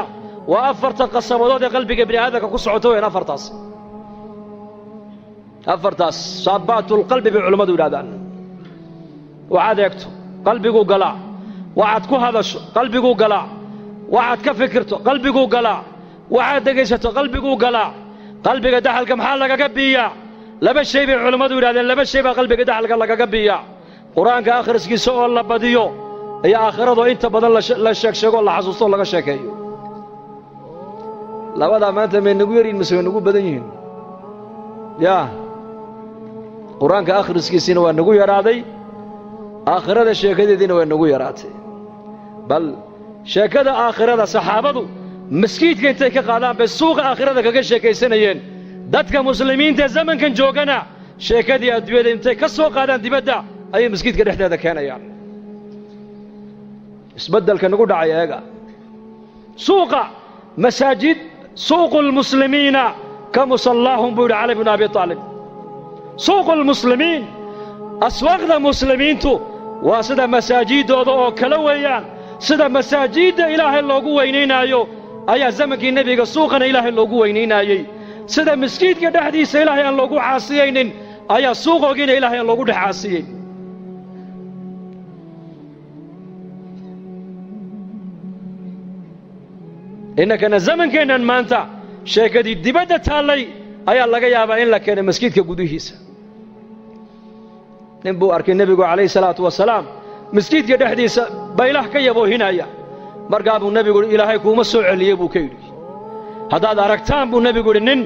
Waa afarta qasabadood ee qalbiga bini aadamka ku socota weyaan afartaas. Afartaas saabaatul-qalbi bay culammadu yidhahdaan. Waxaad eegto qalbiguu galaa, waxaad ku hadasho qalbiguu galaa, waxaad ka fikirto qalbiguu galaa, waxaad dhegaysato qalbiguu galaa. Qalbiga daxalka maxaa lagaga biiyaa? Laba shay bay culammadu yidhahdeen, laba shay baa qalbiga daxalka lagaga biiyaa. Qur-aanka akhriskiisa oo la badiyo iyo aakhirado inta badan la sheegsheego, la xasuusto, laga sheekeeyo. Labadaa maanta may nagu yaryihin mise way nagu badan yihiin? Yaa qur-aanka akhriskiisiina waa nagu yaraaday, aakhirada sheekadeediina way nagu yaraatay. Bal sheekada aakhirada saxaabadu maskiidka intay ka qaadaan bay suuqa aakhirada kaga sheekaysanayeen. Dadka muslimiinta zamankan joogana sheekadii adduunyada intay ka soo qaadaan dibadda ayay maskiidka dhexdeeda keenayaan. Isbeddelka nagu dhacay eega. Suuqa masaajid, suuqu lmuslimiina ka musallaahum buu yidhi Cali bnu Abi Aalib. Suuqu lmuslimiin, aswaaqda muslimiintu waa sida masaajiddooda oo kale weeyaan. Sida masaajidda Ilaahay loogu weynaynaayo ayaa zamankii nebiga suuqana Ilaahay loogu weynaynaayey. Sida maskiidka dhexdiisa Ilaahay aan loogu caasiyaynin ayaa suuqoogiina Ilaahay aan loogu dhex caasiyeyn. Innakana zamankeennan maanta sheekadii dibadda taallay ayaa laga yaabaa in la keenay maskiidka gudihiisa. Nin buu arkay nebigu calayhi salaatu wasalaam maskiidka dhexdiisa baylah ka yaboohinaya. Markaa buu nebigu Ilaahay kuuma soo celiyey buu ka yidhi. Haddaad aragtaan buu nebigu yidhi nin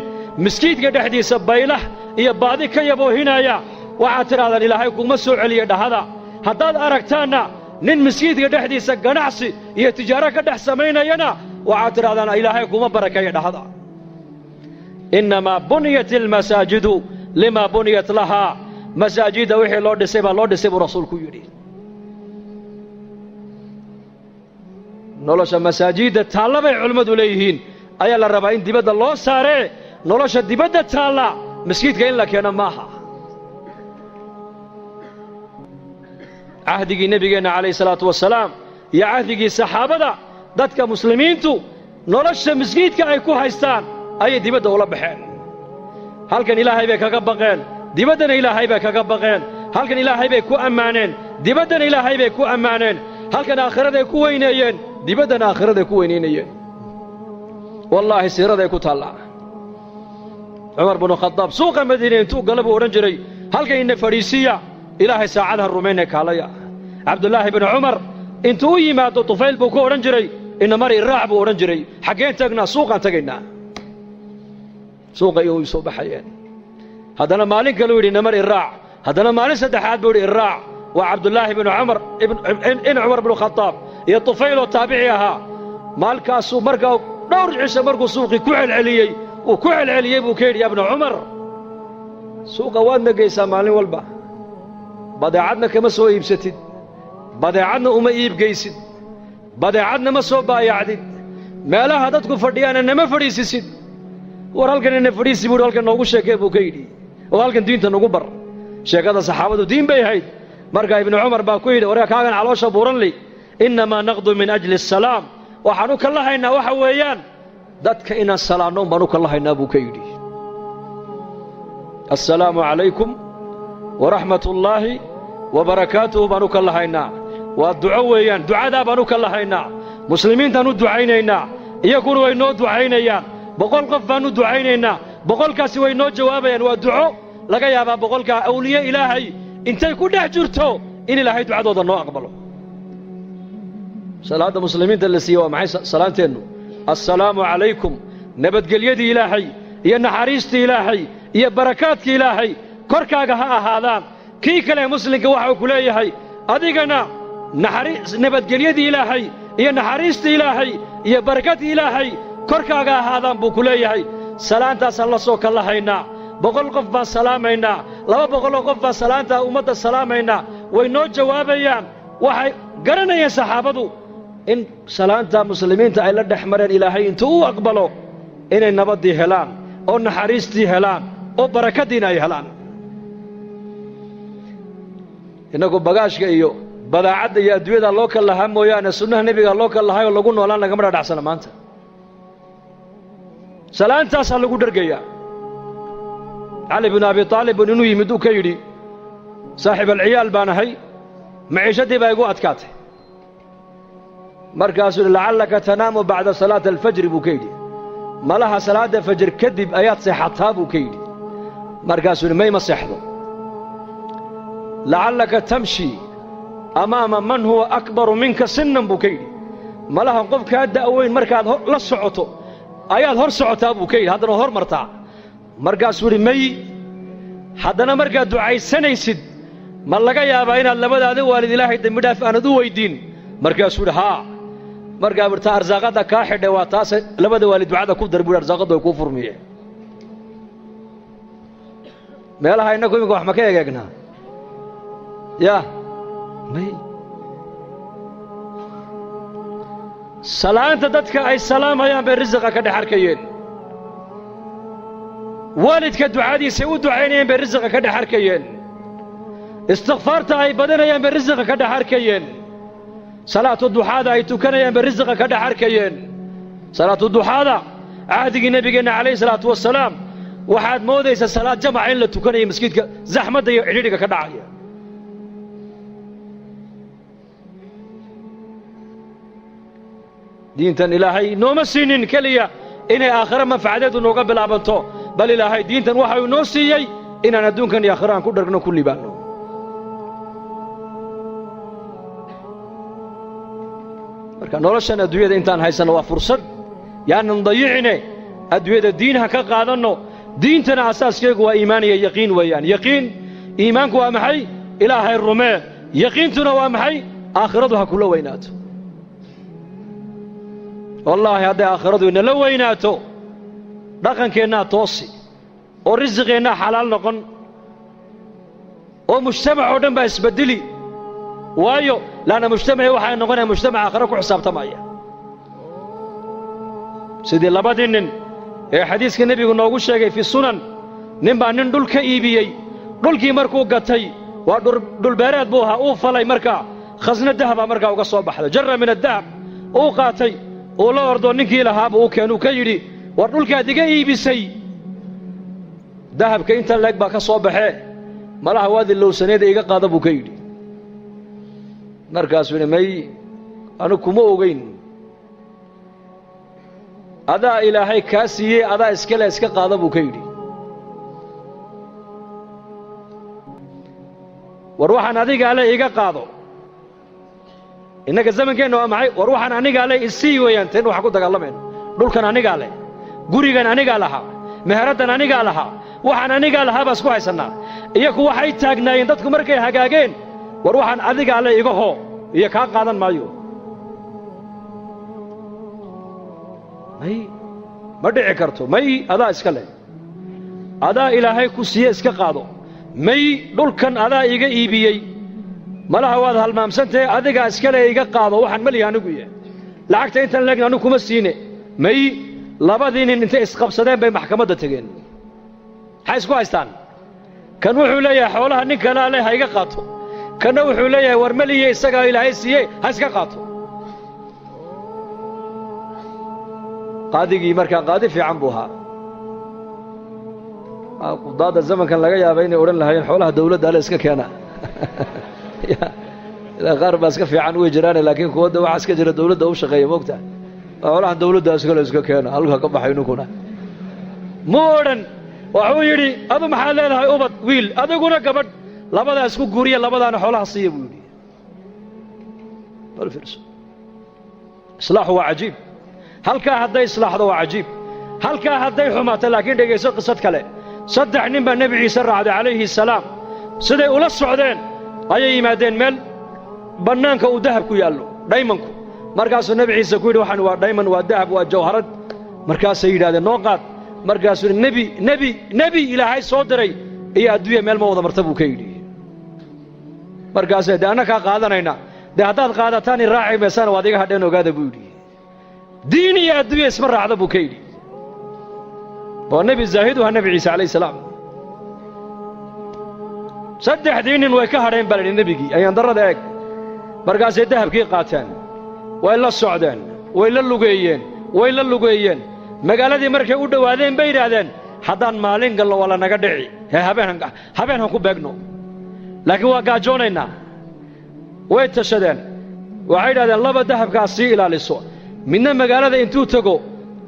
maskiidka dhexdiisa baylah iyo baadi ka yaboohinaya, waxaad tidhahdaan Ilaahay kuuma soo celiye dhahada. Haddaad aragtaanna nin maskiidka dhexdiisa ganacsi iyo tijaaro ka dhex samaynayana, waxaad tidhahdaan Ilaahay kuuma barakeeya dhahada. Innamaa buniyat almasaajidu limaa buniyat lahaa. Masaajidda wixii loo dhisay baa loo dhisay buu rasuulku yidhi. Nolosha masaajidda taalla bay culimmadu leeyihiin ayaa la rabaa in dibadda loo saaree. Nolosha dibadda taalla maskiidka in la keeno maaha. Cahdigii nebigeenna calayhi salaatu wasalaam iyo cahdigii saxaabada dadka muslimiintu nolosha maskiidka ay ku haystaan ayay dibadda ula baxeen. Halkan Ilaahay bay kaga baqeen, dibaddana Ilaahay bay kaga baqeen. Halkan Ilaahay bay ku ammaaneen, dibaddana Ilaahay bay ku ammaaneen. Halkan aakhiraday ku weyneeyeen, dibaddana aakhiraday ku weynaynayeen. Wallaahi siiraday ku taallaa. Cumar binu Khadaab suuqa Madiine intuu gala buu odhan jiray halkan ina fadhiisiya, Ilaahay saacadaha rumaynay kaalaya. Cabdullaahi binu Cumar intuu u yimaado Tufayl buu ku odhan jiray ina mari raac buu odhan jiray. Xaggeen tagnaa? Suuqaan tagaynaa. Suuqa iyo soo baxayeen. Haddana maalin kaluu yidhi namar iraac. Haddana maalin saddexaad buu yidhi iraac. Waa Cabdullaahi binu Cumar in Cumar binu Khadaab iyo Tufayl oo taabici ahaa. Maalkaasuu markaa dhowr cisho markuu suuqii ku celceliyey uu ku celceliyey buu ka yidhi ya bnu Cumar, suuqa waadna geysaa maalin walba, badeecadna kama soo iibsatid, badeecadna uma iibgeysid, badeecadna ma soo baayacdid, meelaha dadku fadhiyaana nama fadhiisisid. War halkan ina fadhiisi buu halkan noogu sheekee buu ka yidhi, oo halkan diinta nagu bar. Sheekada saxaabadu diin bay ahayd. Markaa Ibnu Cumar baa ku yidhi warka kaagan caloosha buuranli, innamaa naqdu min ajli asalaam. Waxaan u kallahaynaa waxa weeyaan dadka inaan salaanno un baan u kallahaynaa buu ka yidhi. Assalaamu calaykum waraxmatullaahi wabarakaatuhu baan u kallahaynaa. Waa duco weeyaan, ducadaa baan u kallahaynaa. Muslimiintaan u ducaynaynaa, iyaguna way noo ducaynayaan. 100 qof baan u ducaynaynaa, 100kaasi way noo jawaabayaan. Waa duco laga yaabaa 100kaa awliye Ilaahay intay ku dhex jirto in Ilaahay ducadooda noo aqbalo. Salaadda muslimiinta la siiye waa maxay salaanteennu? Assalaamu calaykum, nabadgelyadii Ilaahay iyo naxariistii Ilaahay iyo barakaadkii Ilaahay korkaaga ha ahaadaan. Kii kale muslimka waxa uu ku leeyahay adigana nabadgelyadii Ilaahay iyo naxariistii Ilaahay iyo barakadii Ilaahay korkaaga ahaadaan buu ku leeyahay. Salaantaasaan la soo kallahaynaa. 100 qof baan salaamaynaa, 200 qof baan salaanta ummadda salaamaynaa, way noo jawaabayaan. Waxay garanayeen saxaabadu in salaanta muslimiinta ay la dhex mareen Ilaahay intuu u aqbalo inay nabaddii helaan oo naxariistii helaan oo barakadiina ay helaan. Innagu bagaashka iyo badaacadda iyo adduunyada loo kal lahaa mooyaane sunnaha nebiga loo kal lahaayoo lagu noolaan lagama dhadhacsana maanta. Salaantaasaa lagu dhergayaa. Cali binu Abi Taalib inuu yimid uu ka yidhi saaxiib alciyaal baan ahay, maciishadii baa igu adkaatay. Markaasuu yidhi lacallaka tanaamu bacda salaati alfajri buu ka yidhi, malaha salaadda fajr kadib ayaad seexataa buu ka yidhi. Markaasuu yidhi may ma seexdo. Lacallaka tamshi amaama man huwa akbaru minka sinnan buu ka yidhi, malaha qof kaa da'weyn markaad la socoto ayaad hor socotaa buu ka yidhi, haddana hor martaa. Markaasuu yidhi may, haddana markaad ducaysanaysid ma laga yaabaa inaad labadaada waalid Ilaahay dembi dhaaf aanad u weyddiin? Markaasuu yidhi haa. Markaa burta arsaaqadda kaa xidhay waa taase, labada waalid ducada ku dar buu yidhi, arsaaqaddu way kuu furmiyeen. Meelaha innagu iminka wax ma ka egeegnaa? Yaa may. Salaanta dadka ay salaamayaan bay risiqa ka dhex arkayeen, waalidka ducadiisay u ducaynayeen bay risiqa ka dhex arkayeen, istikfaarta ay badanayaan bay risiqa ka dhex arkayeen, salaatu duxaada ay tukanayaan bay risiqa ka dhex arkayeen. Salaatu duxaada cahdigii nebigeenna calayhi salaatu wasalaam waxaad moodaysaa salaad jamaca in la tukanayo maskiidka zaxmadda iyo cidhidhiga ka dhacaya. Diintan Ilaahay nooma siinin keliya inay aakhiro manfacadeedu nooga bilaabanto, bal Ilaahay diintan waxa uu noo siiyey inaan adduunkan iyo aakhiro aan ku dhargno, ku liibaanno. Marka noloshan adduunyada intaan haysanno waa fursad, yaanan dayicine, adduunyada diin ha ka qaadanno. Diintana asaaskeegu waa iimaan iyo yaqiin weeyaan. Yaqiin, iimaanku waa maxay? Ilaahay rumee. Yaqiintuna waa maxay? Aakhiradu ha kula weynaato. Wallaahi hadday aakhiradu inala weynaato, dhaqankeennaa toosi oo risiqeennaa xalaal noqon oo mujtamac oo dhan baa isbeddeli. Waayo laanna mujtamacii waxay noqonaya mujtamac aakhiro ku xisaabtamaya. Sidii labadii nin ee xadiiska nebigu noogu sheegay fi sunan, nin baa nin dhul ka iibiyey. Dhulkii markuu gatay waa dhulbeereed buu ahaa, uu falay markaa khasno dahabaa markaa uga soo baxday, jarra min addahab uu qaatay, uu la ordoo ninkii lahaaba uu keenuu ka yidhi war dhulkaad iga iibisay dahabka inta leeg baa ka soo baxee, malaha waad ilowsaneeda iga qaada buu ka yidhi. Markaasuu yidhi may, anigu kuma ogeyn, adaa Ilaahay kaa siiyey, adaa iskale iska qaada buu ka yidhi. War waxaan adigaa le iga qaado. Innaga zamankeenna waa maxay? War waxaan anigaa le isii weeyaan, teen waxaan ku dagaalamayno. Dhulkan anigaa leh, gurigan anigaa lahaa, meheraddan anigaa lahaa, waxaan anigaa lahaa baa isku haysannaa. Iyaku waxay taagnaayeen dadku markay hagaageen, war waxaan adigaa le iga hoo iyo kaa qaadan maayo. May, ma dhici karto. May, adaa iska leh, adaa Ilaahay ku siiye iska qaado. May, dhulkan adaa iga iibiyey, malaha waad halmaamsantahe, adigaa iska leh iga qaado, waxaan malihi anigu yahay, lacagta intan leegna anigu kuma siine. May, labadii nin intay isqabsadeen bay maxkamadda tegeen. Maxay isku haystaan? Kan wuxuu leeyahay xoolaha nin kalaa leh ha iga qaato, kanna wuxuu leeyahay war maliye isagaa Ilaahay siiyey ha iska qaato. Qaadigii markaa qaadi fiican buu ahaa. Qudaadda zamankan laga yaaba inay odhan lahaayeen xoolaha dawladda ale iska keena. Ilaa qaar baa iska fiican way jiraane, laakiin kuwadda waxaa iska jira dawladda u shaqeeya moogta, xoolahan dawladda iskale iska keena, halka ka baxay ninkuna. Mu odhan, waxuu yidhi adu maxaad leedahay ubad wiil, adiguna gabadh, labadaa isku guuriya, labadaana xoolaha siiya buu yidhi. Bal fiirso, islaaxu waa cajiib. Halkaa hadday islaaxdo waa cajiib, halkaa hadday xumaato. Laakiin dhegayso qisad kale. 3 nin baa nebi Ciise raacday calayhi salaam. Siday ula socdeen ayay yimaadeen meel bannaanka uu dahab ku yaallo, dhaymanku. Markaasuu nebi Ciise ku yidhi waxaan waa dhayman, waa dahab, waa jawharad. Markaasay yidhahdeen noo qaad. Markaasuu nebi nebi nebi Ilaahay soo diray iyo adduunya meel ma wada marta buu ka yidhi. Markaasee dee annakaa qaadanayna, dee haddaad qaadataan i raaci maysaan, waad iga hadheen, ogaada buu yidhi. Diin iyo adduunya isma raacda buu ka yidhi. Waa nebi zaahid u ahaa Nebi Ciise calayhi salaam. Saddexdii nin way ka hadheen baa la yidhi nebigii, ayaan darrada eeg. Markaasay dahabkii qaateen, way la socdeen, way la lugeeyeen, way la lugeeyeen. Magaaladii markay u dhowaadeen bay yidhaahdeen, haddaan maalin galno waa la naga dhici, hee habeen han ku beegno, laakiin waa gaajoonaynaa. Way tashadeen, waxay yidhahdeen laba dahabkaas sii ilaaliso, midna magaalada intuu tego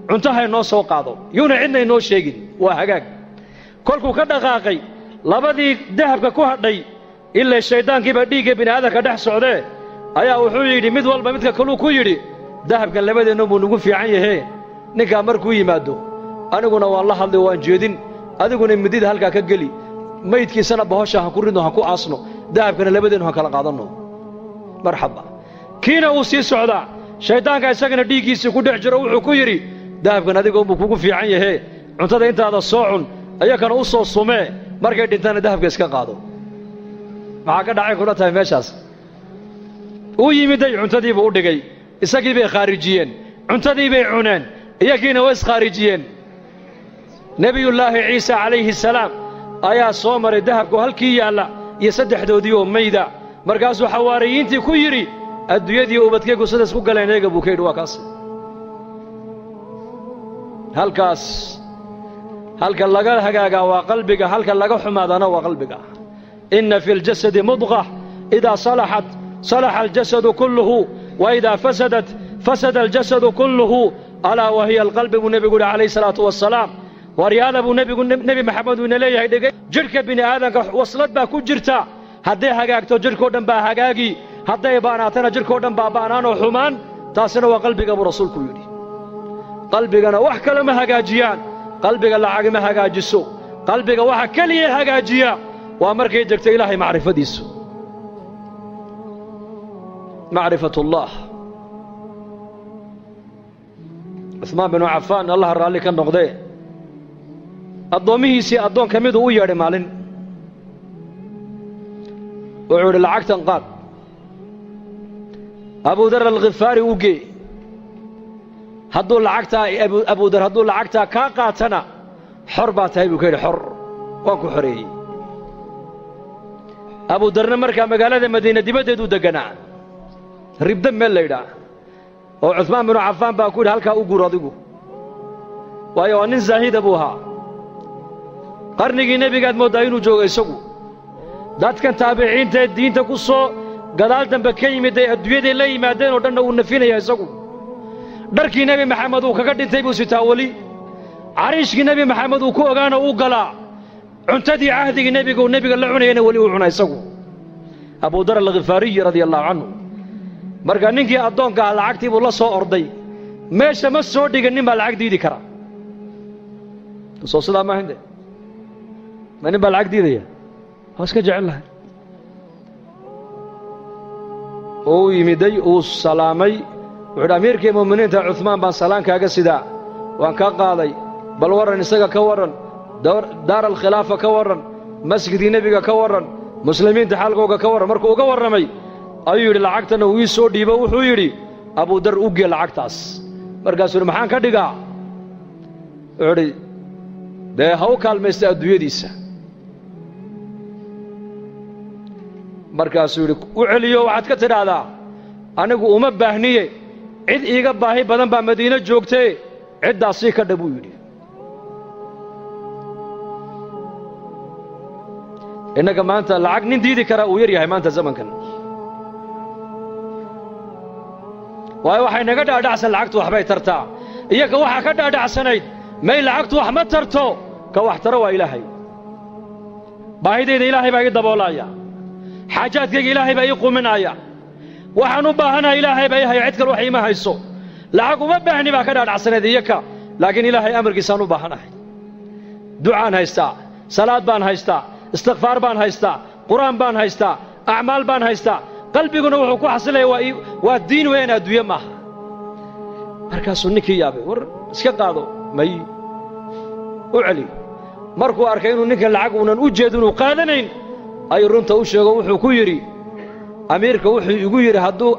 cunto ha inoo soo qaado, yuuna cidna inoo sheegin. Waa hagaag. Kolkuu ka dhaqaaqay labadii dahabka ku hadhay, ilaa shayddaankiibaa dhiigga bini'aadamka dhex socdee, ayaa wuxuu yidhi mid walba midka kaluu ku yidhi, dahabkan labadeenna buu nugu fiican yahee, ninkaa markuu yimaado aniguna waan la hadlay, waan jeedin, adiguna midida halkaa ka geli, maydkiisana bahosha ha ku ridno, ha ku aasno, dahabkana labadeennu ha kala qaadanno. Marxaba. Kiina uu sii socdaa, shayddaanka isagana dhiiggiisii ku dhex jiro wuxuu ku yidhi, dahabkan adiga unbuu kugu fiican yahee, cuntada intaada soo cun, ayakana u soo sumee, markay dhintaana dahabka iska qaado. Maxaa ka dhacay kula tahay meeshaas? Uu yimiday, cuntadiibuu u dhigay, isagii bay khaarijiyeen, cuntadii bay cuneen, iyagiina way iskhaarijiyeen. Nebiyullaahi Ciise calayhi salaam ayaa soo maray dahabku halkii yaalla iyo saddexdoodii oo mayda. Markaasuu xawaariyiintii ku yidhi, adduunyadii ubadkaygu sidaas ku galeen eega buu ka yidhi. Waa kaas halkaas. Halka laga hagaagaa waa qalbiga, halka laga xumaadana waa qalbiga. Inna fi ljasadi mudqa idaa salaxat salaxa aljasadu kulluhu, wa idaa fasadat fasada aljasadu kulluhu, alaa wa hiya alqalbi buu nebigu yidhi calayhi salaatu wassalaam. Waryaada buu nebigu, Nebi Maxamed uu ina leeyahay, dhegay, jidhka bini aadamka waslad baa ku jirta, hadday hagaagto jidhkao dhan baa hagaagi, hadday baanaatana jidhkao dhan baa baanaanoo xumaan, taasina waa qalbiga buu rasuulku yidhi. Qalbigana wax kale ma hagaajiyaan, qalbiga lacag ma hagaajiso, qalbiga waxa keliya hagaajiya waa markay degto Ilaahay macrifadiisu, macrifatullah. Cuhmaan binu Cafaan, Allaha raalli ka noqdee, addoommihiisii addoon ka miduu u yeedhay maalin, wuxuu idhi, lacagtan qaad, Abudar Alkhifaari u gee, hadduu lacagtaa Abudar hadduu lacagtaa kaa qaatana xor baa tahay buu ka yidhi, xor waan ku xoreeyey. Abudarna markaa magaalada Madiina dibaddeeduu degganaa, Ribda meel la yidhaah, oo Cuhmaan binu Cafaan baa ku yidhi, halkaa u guur adigu, waayo waa nin zaahida buu ahaa. Qarnigii nebigaad mooddaa inuu joogo isagu. Dadkan taabiciintaee diinta ku soo gadaal dambe ka yimid ay adduunyaday la yimaadeen oo dhanna uu nafinaya isagu. Dharkii Nebi Maxamed uu kaga dhintay buu sitaa weli, cariishkii Nebi Maxamed uu ku ogaana uu galaa, cuntadii cahdigii nebiga uu nebiga la cunayana weli uu cuna isagu, Abudar Alkhifaariyi radia allahu canhu. Marka ninkii addoonka ah lacagtii buu la soo orday, meesha ma soo dhigin. Nin baa lacag diidi kara? Soo sidaa maahan de, ma nin baa lacag diidaya? Waa iska jecel lahay. Uu yimiday, uu salaamay, wuxu uhi, amiirkii mu'miniinta Cuhmaan baan salaan kaaga sidaa, waan kaa qaaday, bal warran isaga ka warran, daar alkhilaafa ka warran, masjidkii nebiga ka warran, muslimiinta xaalkooga ka warran. Markuu uga warramay ayuu yidhi, lacagtana uu ii soo dhiibo, wuxuu yidhi, Abudar u gee lacagtaas. Markaasuu yidhi, maxaan ka dhigaa? Wuxuu idhi, dee ha u kaalmaysta adduunyadiisa. Markaasuu yidhi, u celiyo, waxaad ka tidhaahdaa anigu uma baahniye, cid iiga baahi badan baa Madiino joogtee, ciddaasii ka dha buu yidhi. Innaga maanta lacag nin diidi karaa uu yar yahay maanta zamankan, waayo waxay naga dhaadhacsan lacagtu waxbay tartaa. Iyaga waxaa ka dhaadhacsanayd may lacagtu wax ma tarto, ka wax taro waa Ilaahay. Baahidayda Ilaahay baa ii daboolaaya, xaajaadkayga Ilaahay baa ii quminaaya, waxaan u baahanahay Ilaahay baa ii haya, cid kale wax iima hayso, lacag uma baahni baa ka dhaadhacsanayd iyaka. Laakiin Ilaahay amarkiisaan u baahanahay, ducaan haystaa, salaad baan haystaa, istikfaar baan haystaa, qur'aan baan haystaa, acmaal baan haystaa, qalbiguna wuxuu ku xasilaya waa diin weeyaan, adduunye maaha. Markaasuu ninkii yaabay, war iska qaado may. U celi. Markuu arkay inuu ninkan lacag uunan u jeedin uu qaadanayn, ayuu runta u sheego. Wuxuu ku yidhi, amiirka wuxuu igu yidhi, hadduu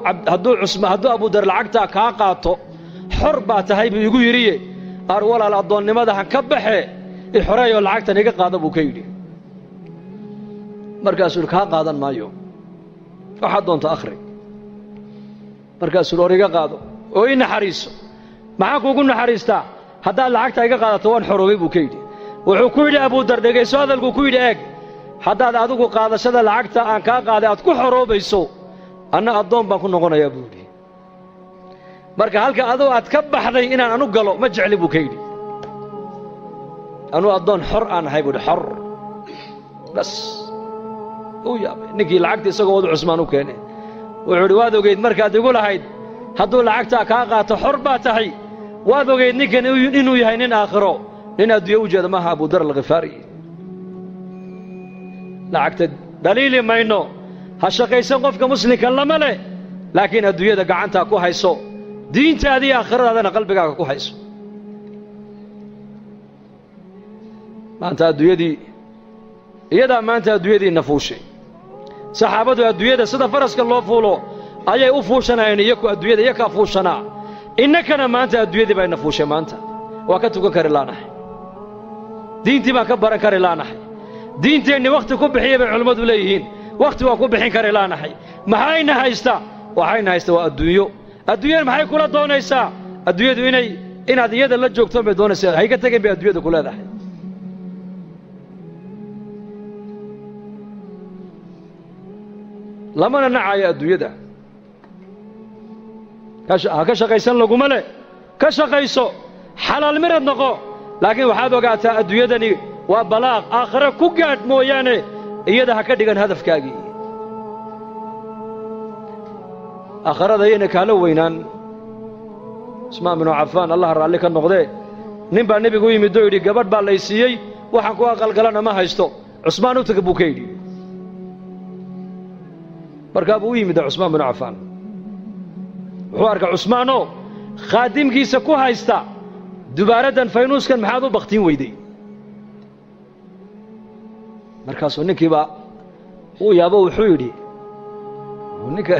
Abudar lacagtaa kaa qaato, xor baa tahay buu igu yidhiye, ar walaal, addoonnimada han ka baxe, i xoreeyoo lacagtan iga qaada, buu ka yidhi. Markaasuu yidhi, kaa qaadan maayo, waxaad doonta akhri. Markaasuu yidhi, or iga qaado oo ii naxariiso. Maxaan kuugu naxariistaa? Haddaad lacagta iga qaadato, waan xoroobay, buu ka yidhi. Wuxuu ku yidhi Abudar, dhegayso hadalkuu ku yidhi, eeg, haddaad adigu qaadashada lacagta aan kaa qaaday aad ku xoroobayso, anna addoon baan ku noqonayaa, buu yidhi. Marka halka aduu aad ka baxday inaan anu galo ma jecli, buu ka yidhi. Anuu addoon xor aan ahay, buu yidhi, xor bas. Uu yaabay ninkii. Lacagta isagoo wadu Cusmaan u keenay, wuxuu yidhi, waad ogeyd markaad igu lahayd hadduu lacagtaa kaa qaato xor baa tahay. Waad ogeyd ninkan inuu yahay nin aakhiro, nin adduunye u jeeda maaha. Abudar Alkhifaari. Lacagta dhaliili mayno, ha shaqaysan qofka muslimka lama leh, laakiin adduunyada gacantaa ku hayso, diintaadii aakhiradaadana qalbigaaga ku hayso. Maanta adduunyadii iyadaa maanta adduunyadiinna fuushay. Saxaabadu adduunyada sida faraska loo fuulo ayay u fuushanayeen, iyaku adduunyada iyakaa fuushanaa. Innakana maanta adduunyadii bayna fuushay. Maanta waa ka tukan kari laanahay, diintii baan ka baran kari laanahay, diinteenni wakhti ku bixiya bay culimmadu leeyihiin, wakhti waan ku bixin kari laanahay. Maxayna haysta? Waxayna haysta waa adduunyo. Adduunyada maxay kula doonaysaa? Adduunyadu inaad iyada la joogtoon bay doonaysaa. Hayga tegin bay adduunyada ku leedahay. Lamana nacayo adduunyada, ha ka shaqaysan laguma leh, ka shaqayso, xalaal mirad noqo, laakiin waxaad ogaataa adduunyadani waa balaaq, aakhare ku gaadh mooyaane iyada ha ka dhigan hadafkaagii. Aakharada yayna kaala weynaan. Cusmaan binu Cafaan, Allah raalli ka noqdee, nin baa nebigu u yimid oo yidhi, gabadh baa lay siiyey, waxaan ku aqalgalana ma haysto, Cusmaan u taga, buu ka yidhi. Markaa buu u yimid Cusmaan binu Cafaan. Wuxuu arkay Cusmaanoo khaadimkiisa ku haysta dubaaraddan, faynuuskan maxaad u bakhtiin weyday? Markaasuu ninkiibaa uu yaabo, wuxuu yidhi, ninka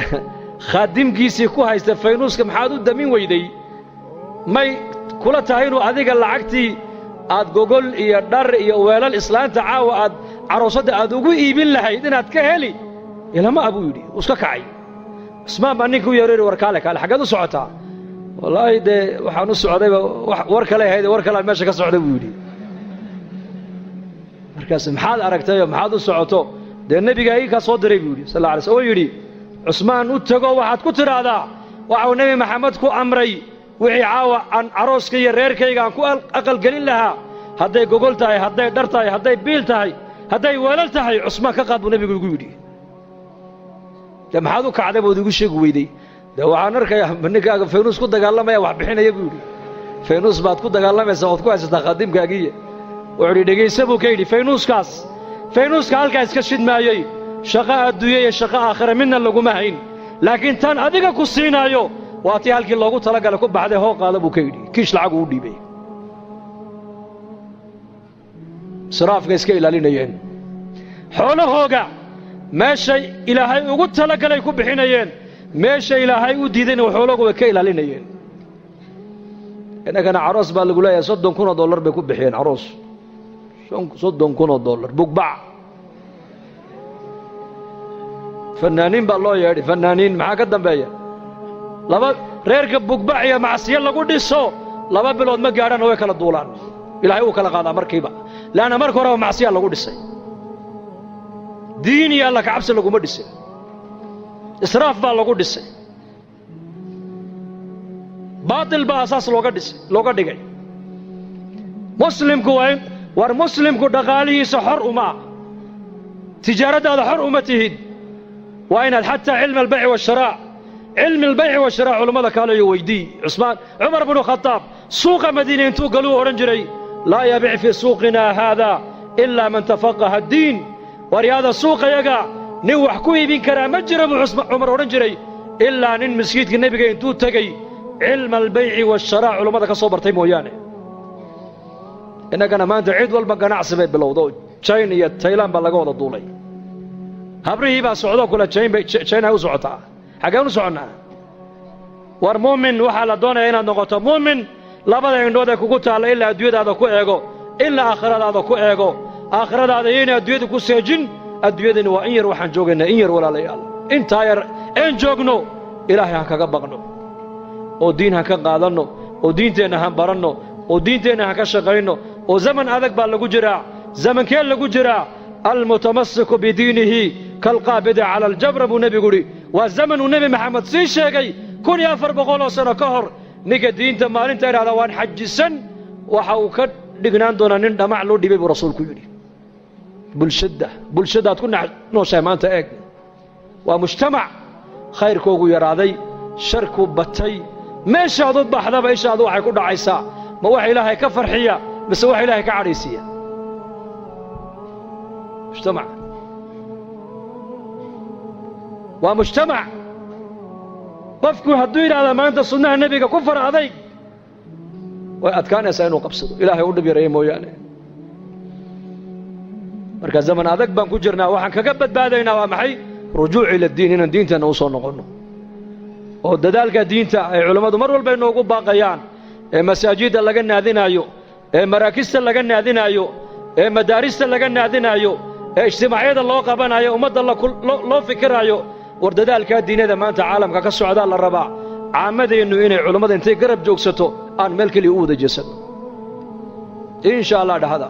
khaadimkiisii ku haysta faynuuska maxaad u damin weyday, may kula tahay inuu adiga lacagtii aad gogol iyo dhar iyo weelal islaanta caawa aad caroosadda aad ugu iibin lahayd inaad ka heli ilama ah, buu yidhi. Uu iska kacay. Cusmaan baa ninkii u yeero yidhi, war kaale, kaale, xaggeed u socotaa? Wallaahi dee waxaan u socdayba war kale ahayd, war kalean meesha ka socday, buu yidhi. Markaas maxaad aragtayoo maxaad u socoto? Dee nebigaa ii kaa soo diray, buu yidhi, sal alla alay sl, oo yidhi, Cusmaan u tego, waxaad ku tidhaahdaa waxau Nebi Maxamed ku amray, wixii caawa aan carooska iyo reerkayga aan ku aqalgelin lahaa, hadday gogol tahay, hadday dhar tahay, hadday biil tahay, hadday weelal tahay, Cusmaan ka qaad buu nebigu igu yidhi. Dee maxaad u kacday bood igu sheegi weyday? Dee waxaan arkayaa ninkaaga faynuus ku dagaalamaya wax bixinaya, buu yidhi. Faynuus baad ku dagaalamaysaa ood ku haysataa khaadimkaagiiya. Wuxuu yidhi, dhegaysa, buu ka yidhi, faynuuskaas, faynuuska halkaa iska shidmaayey, shaqo adduunye iyo shaqo aakhira midna laguma hayn, laakiin tan adiga ku siinaayo waa tii halkii loogu talagalay ku baxday, hoo qaada, buu ka yidhi. Kiish lacag uu dhiibay. Israafka iska ilaalinayeen, xoolahooga meeshay Ilaahay ugu talagalay ku bixinayeen, meesha Ilaahay u diidayna xoolahooga way ka ilaalinayeen. Innagana caroos baa lagu leeyahay, $30,000 bay ku bixiyeen caroos, $30,000, bugbac, fannaaniin baa loo yeedhay, fannaaniin. Maxaa ka dambeeya? Laba reerka bugbac iyo macsiyo lagu dhiso 2 bilood ma gaadhana way kala duulaan, Ilaahay wuu kala qaadaa markiiba, leanna marka horeba macsiyaa lagu dhisay, diin iyo alla kacabsi laguma dhisin, israaf baa lagu dhisay, baatil baa asaas looga dhisay, looga dhigay. Muslimku waa in war muslimku dhaqaalihiisa xor uma ah, tijaaraddaada xor uma tihid. Waa inaad xataa cilmi albayci waasharaac, cilmi albayci waasharaac culammada kaalayo weydii. Cusmaan, Cumar binu Khadaab suuqa Madiine intuu galuu odhan jiray, laa yabic fii suuqinaa haada ilaa man tafaqaha addiin. Waryaada, suuqayaga nin wax ku iibin karaa ma jira, buu Cumar odhan jiray, ilaa nin masjidka nebiga intuu tegey cilma albayci waasharaac culammada ka soo bartay mooyaane. Innagana maanta cid walba ganacsi bay bilowdo. China iyo Taylan baa laga wada duulay. Habrihii baa socdoo kule China u socotaa. Xaggeen u soconnaa? War muumin waxaa la doonayaa inaad noqoto muumin labada indhood ee kugu taalla ilaa adduunyadaada ku eego, ilaa aakhiradaada ku eego. Aakhiradaada yayna adduunyadu ku seejin. Adduunyadani waa in yar, waxaan joogaynaa in yar walaalayaal. Intaa yar een joogno Ilaahay ha kaga baqno, oo diin ha ka qaadanno, oo diinteenna han baranno, oo diinteenna ha ka shaqayno. Oo zaman adag baa lagu jiraa. Zamankee lagu jiraa? Almutamasiku bidiinihi kalqaabidi cala aljabra buu nebigu yidhi. Waa zaman uu Nebi Maxamed sii sheegay 1400 oo sano ka hor. Ninka diinta maalinta idhahda waan xajisan, waxa uu ka dhignaan doonaa nin dhamac loo dhibay, buu rasuulku yidhi. Bulshadda, bulshadaad ku nooshahay maanta eeg, waa mujtamac khayrkoogu yaraaday, sharkuu batay. Meeshaad u baxdaba ishaadu waxay ku dhacaysaa ma wax Ilaahay ka farxiya mise wax Ilaahay ka cadhaysiiya? Mujtamac waa mujtamac. Qofku hadduu yidhahda maanta sunnaha nebiga ku fara adayg, way adkaanaysaa inuu qabsado, Ilaahay u dhib yareeya mooyaane. Marka zaman adag baan ku jirnaa. Waxaan kaga badbaadaynaa waa maxay? Rujuuc ila diin, inaan diinteenna u soo noqonno, oo dadaalka diinta ay culammadu mar walba inoogu baaqayaan, ee masaajidda laga naadinaayo, ee maraakista laga naadinaayo, ee madaarista laga naadinaayo, ee ijtimaacyada loo qabanayo, ummadda loo fikiraayo. War dadaalkaa diinada maanta caalamka ka socdaa la rabaa caammadeennu inay culammada intay garab joogsato aan meel keliya u wada jeesanno, insha Allah. Dhahada,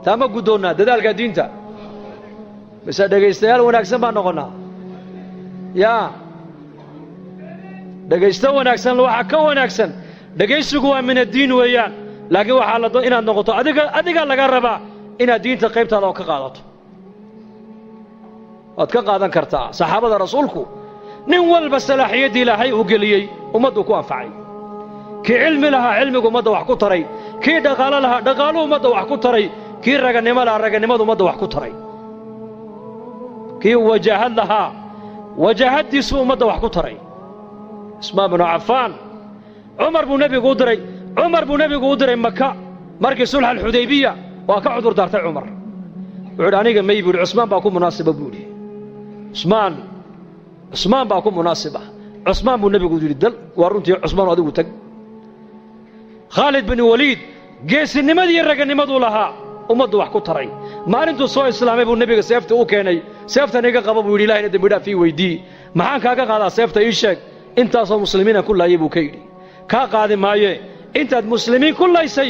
taa ma guddoonnaa dadaalka diinta mise dhegaystayaal wanaagsan baan noqonnaa? Yaa dhegaysto wanaagsan, waxaa ka wanaagsan dhegaysigu waa min addiin weeyaan, laakiin waxaa la inaad noqoto adiga, adigaa laga rabaa inaad diinta qaybtaada oo ka qaadato. Waad ka qaadan kartaa. Saxaabada rasuulku nin walba salaaxiyaddii Ilaahay uu geliyey ummaddu ku anfacay. Kii cilmi lahaa cilmigu ummadda wax ku taray, kii dhaqaalo lahaa dhaqaaluhu ummadda wax ku taray, kii raganimo lahaa raganimadu ummadda wax ku taray, kii wajaahad lahaa wajaahaddiisuu ummadda wax ku taray. Cusmaan binu Cafaan, Cumar buu nebigu u diray, Cumar buu nebigu u diray Maka markii sulx alxudaybiya. Waa ka cudur daartay Cumar, wuxuu idhi aniga may buu yidhi, Cusmaan baa ku munaasiba buu yidhi. Cusmaan, Cusmaan baa ku munaasiba. Cusmaan buu nebigu yidhi dal. Waa runtii, Cusmaan adigu tag. Khaalid bin Waliid geesinimadii iyo raganimaduu lahaa ummaddu wax ku taray. Maalintuu soo islaamay buu nebiga seefta u keenay. Seeftan iga qaba buu yidhi, Ilahayna dembi dhaaf ii weydii. Maxaan kaaga qaadaa seefta, ii sheeg? Intaasoo muslimiinaan ku laayay, buu ka yidhi. Kaa qaadi maaye, intaad muslimiin ku laysay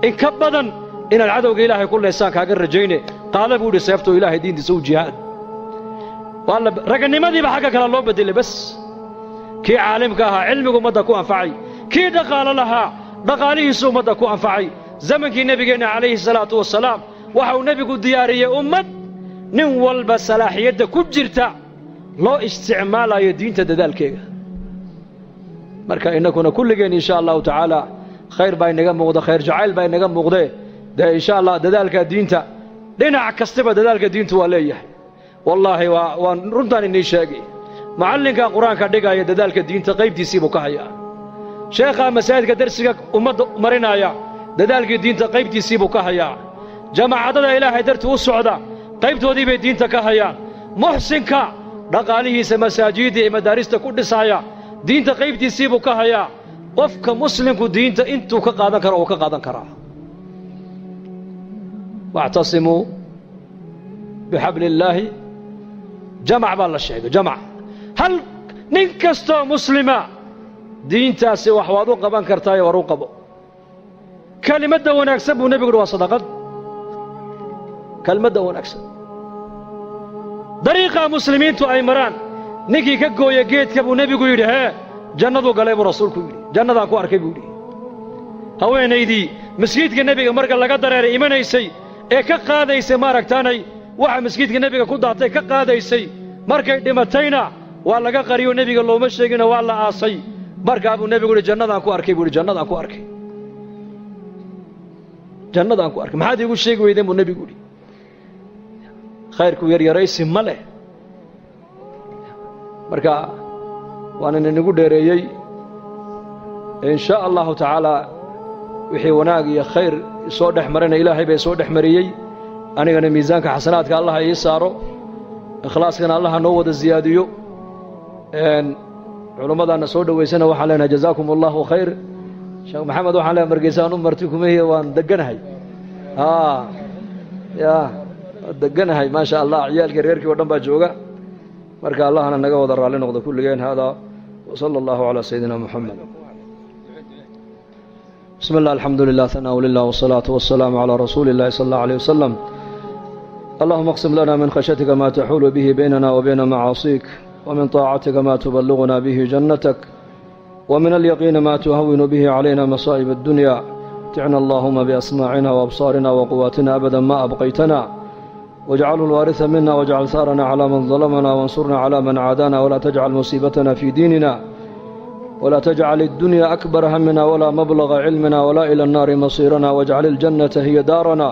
in ka badan inaad cadowga Ilaahay ku laysaan kaaga rajayne, qaada buu yidhi seeftoo Ilaahay diintiisa u jihaad. Waa la raganimadiiba xagga kale loo bedelay bas. Kii caalimka ahaa cilmigu ummadda ku anfacay, kii dhaqaalo lahaa dhaqaalihiisu ummadda ku anfacay. Zamankii nebigeenna calayhi salaatu wasalaam waxa uu nebigu diyaariyey ummad nin walba salaaxiyadda ku jirta loo isticmaalayo diinta dadaalkeega. Marka innakuna kulligeen insha Allahu tacaala khayr baa inaga muuqda, khayr jacayl baa inaga muuqdee. Dee insha Allah dadaalka diinta dhinac kastaba dadaalka diintu waa leeyahay. Wallaahi waa waan runtaan inii sheegay, macallinka qur-aanka dhigaya dadaalka diinta qaybtiisii buu ka hayaa. Sheekhaa masaajidka darsiga ummadda marinaya dadaalkii diinta qaybtiisii buu ka hayaa. Jamaacadada Ilaahay dartii u socda qaybtoodii bay diinta ka hayaan. Muxsinka dhaqaalihiisa masaajidda iyo madaarista ku dhisaya diinta qaybtiisii buu ka hayaa. Qofka muslimku diinta intuu ka qaadan karo uu ka qaadan karaa. Wactasimuu bixabli illaahi, jamac baa la sheegay, jamac. Hal nin kastoo muslima diintaasi wax waad u qaban kartaayo, war u qabo. Kelimadda wanaagsan buu nebigu uhi waa sadaqad. Kelmadda wanaagsan, dariiqaa muslimiintu ay maraan ninkii ka gooya geedka, buu nebigu yidhi, hee jannaduu galay buu rasuulku yidhi. Jannadaan ku arkay buu yidhi. Haweenaydii maskiidka nebiga marka laga dareeray imanaysay ee ka qaadaysay, maaragtaanay waxa maskiidka nebiga ku daatay ka qaadaysay, markay dhimatayna waa laga qariyo, nebiga looma sheegino, waa la aasay. Markaa buu nebigu yidhi jannadaan ku arkay buu yidhi, jannadaan ku arkay, jannadaan ku arkay, maxaad iigu sheegi weydeen, buu nebigu yidhi. Khayrku yaryaraysi ma leh. Marka waanan inagu dheereeyey. In shaa Allahu tacaala Wixii wanaag iyo khayr soo dhex marayna Ilaahay bay soo dhex mariyey. Anigana miisaanka xasanaadka Allaha ii saaro, ikhlaaskana Allaha noo wada siyaadiyo. Culummadaana soo dhoweysana waxaan leenahay jazaakum Allahu khayr. Sheekh Maxamed waxaan leenahay margeysaan u marti kumahiya, waan deganahay, ya deganahay, maasha Allah. Ciyaalkii reerkii o dhan baa jooga. Marka Allahna naga wada raalli noqdo kulligeen. Hada wsala Allahu calaa sayidina Muxamed. Bismi اllah, alxamdu lilah, hanaa lilah, wsalaatu wasalaamu calaa rasuuli اllahi sala اllah alيh wasalam. Allahuma اqsim lana min khashyatika ma taxuulu bihi baynana wa bayna macaasiik, wmin طaacatika ma tuballiguna bihi jannatak, wmin alyaqiini ma tuhawinu bihi calayna masaa'ib addunya. Ticna allahuma biasmaacina waabsaarina waquwaatina abada ma abqaytana, wاjcalhu alwaariثa mina, wاjcal haarana calى man dalamana, wansurna calى man caadana, walaa tajcal musiibatana fi diinina, walaa tajcal iddunya akbara hamina walaa mablaga cilmina, walaa ila annaari masiirana, wاjcal iljannata hiya daarana,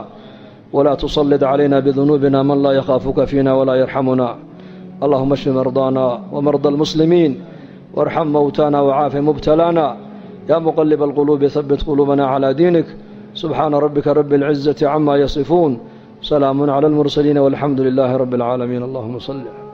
walaa tusalid calayna bidunuubina man laa yakhaafuka fiina walaa yarxamuna. Allahuma ashfi mardaana wamarda almuslimiin, warxam mowtaana wacaafi mubtalaana. Ya muqaliba alquluubi, habit quluubana calaa diinik. Subxaana rabbika rabi اlcizati cama yasifuun, salaamu cala almursaliin, walxamdu lilaahi rabbi اlcaalamiin. Allahuma salli.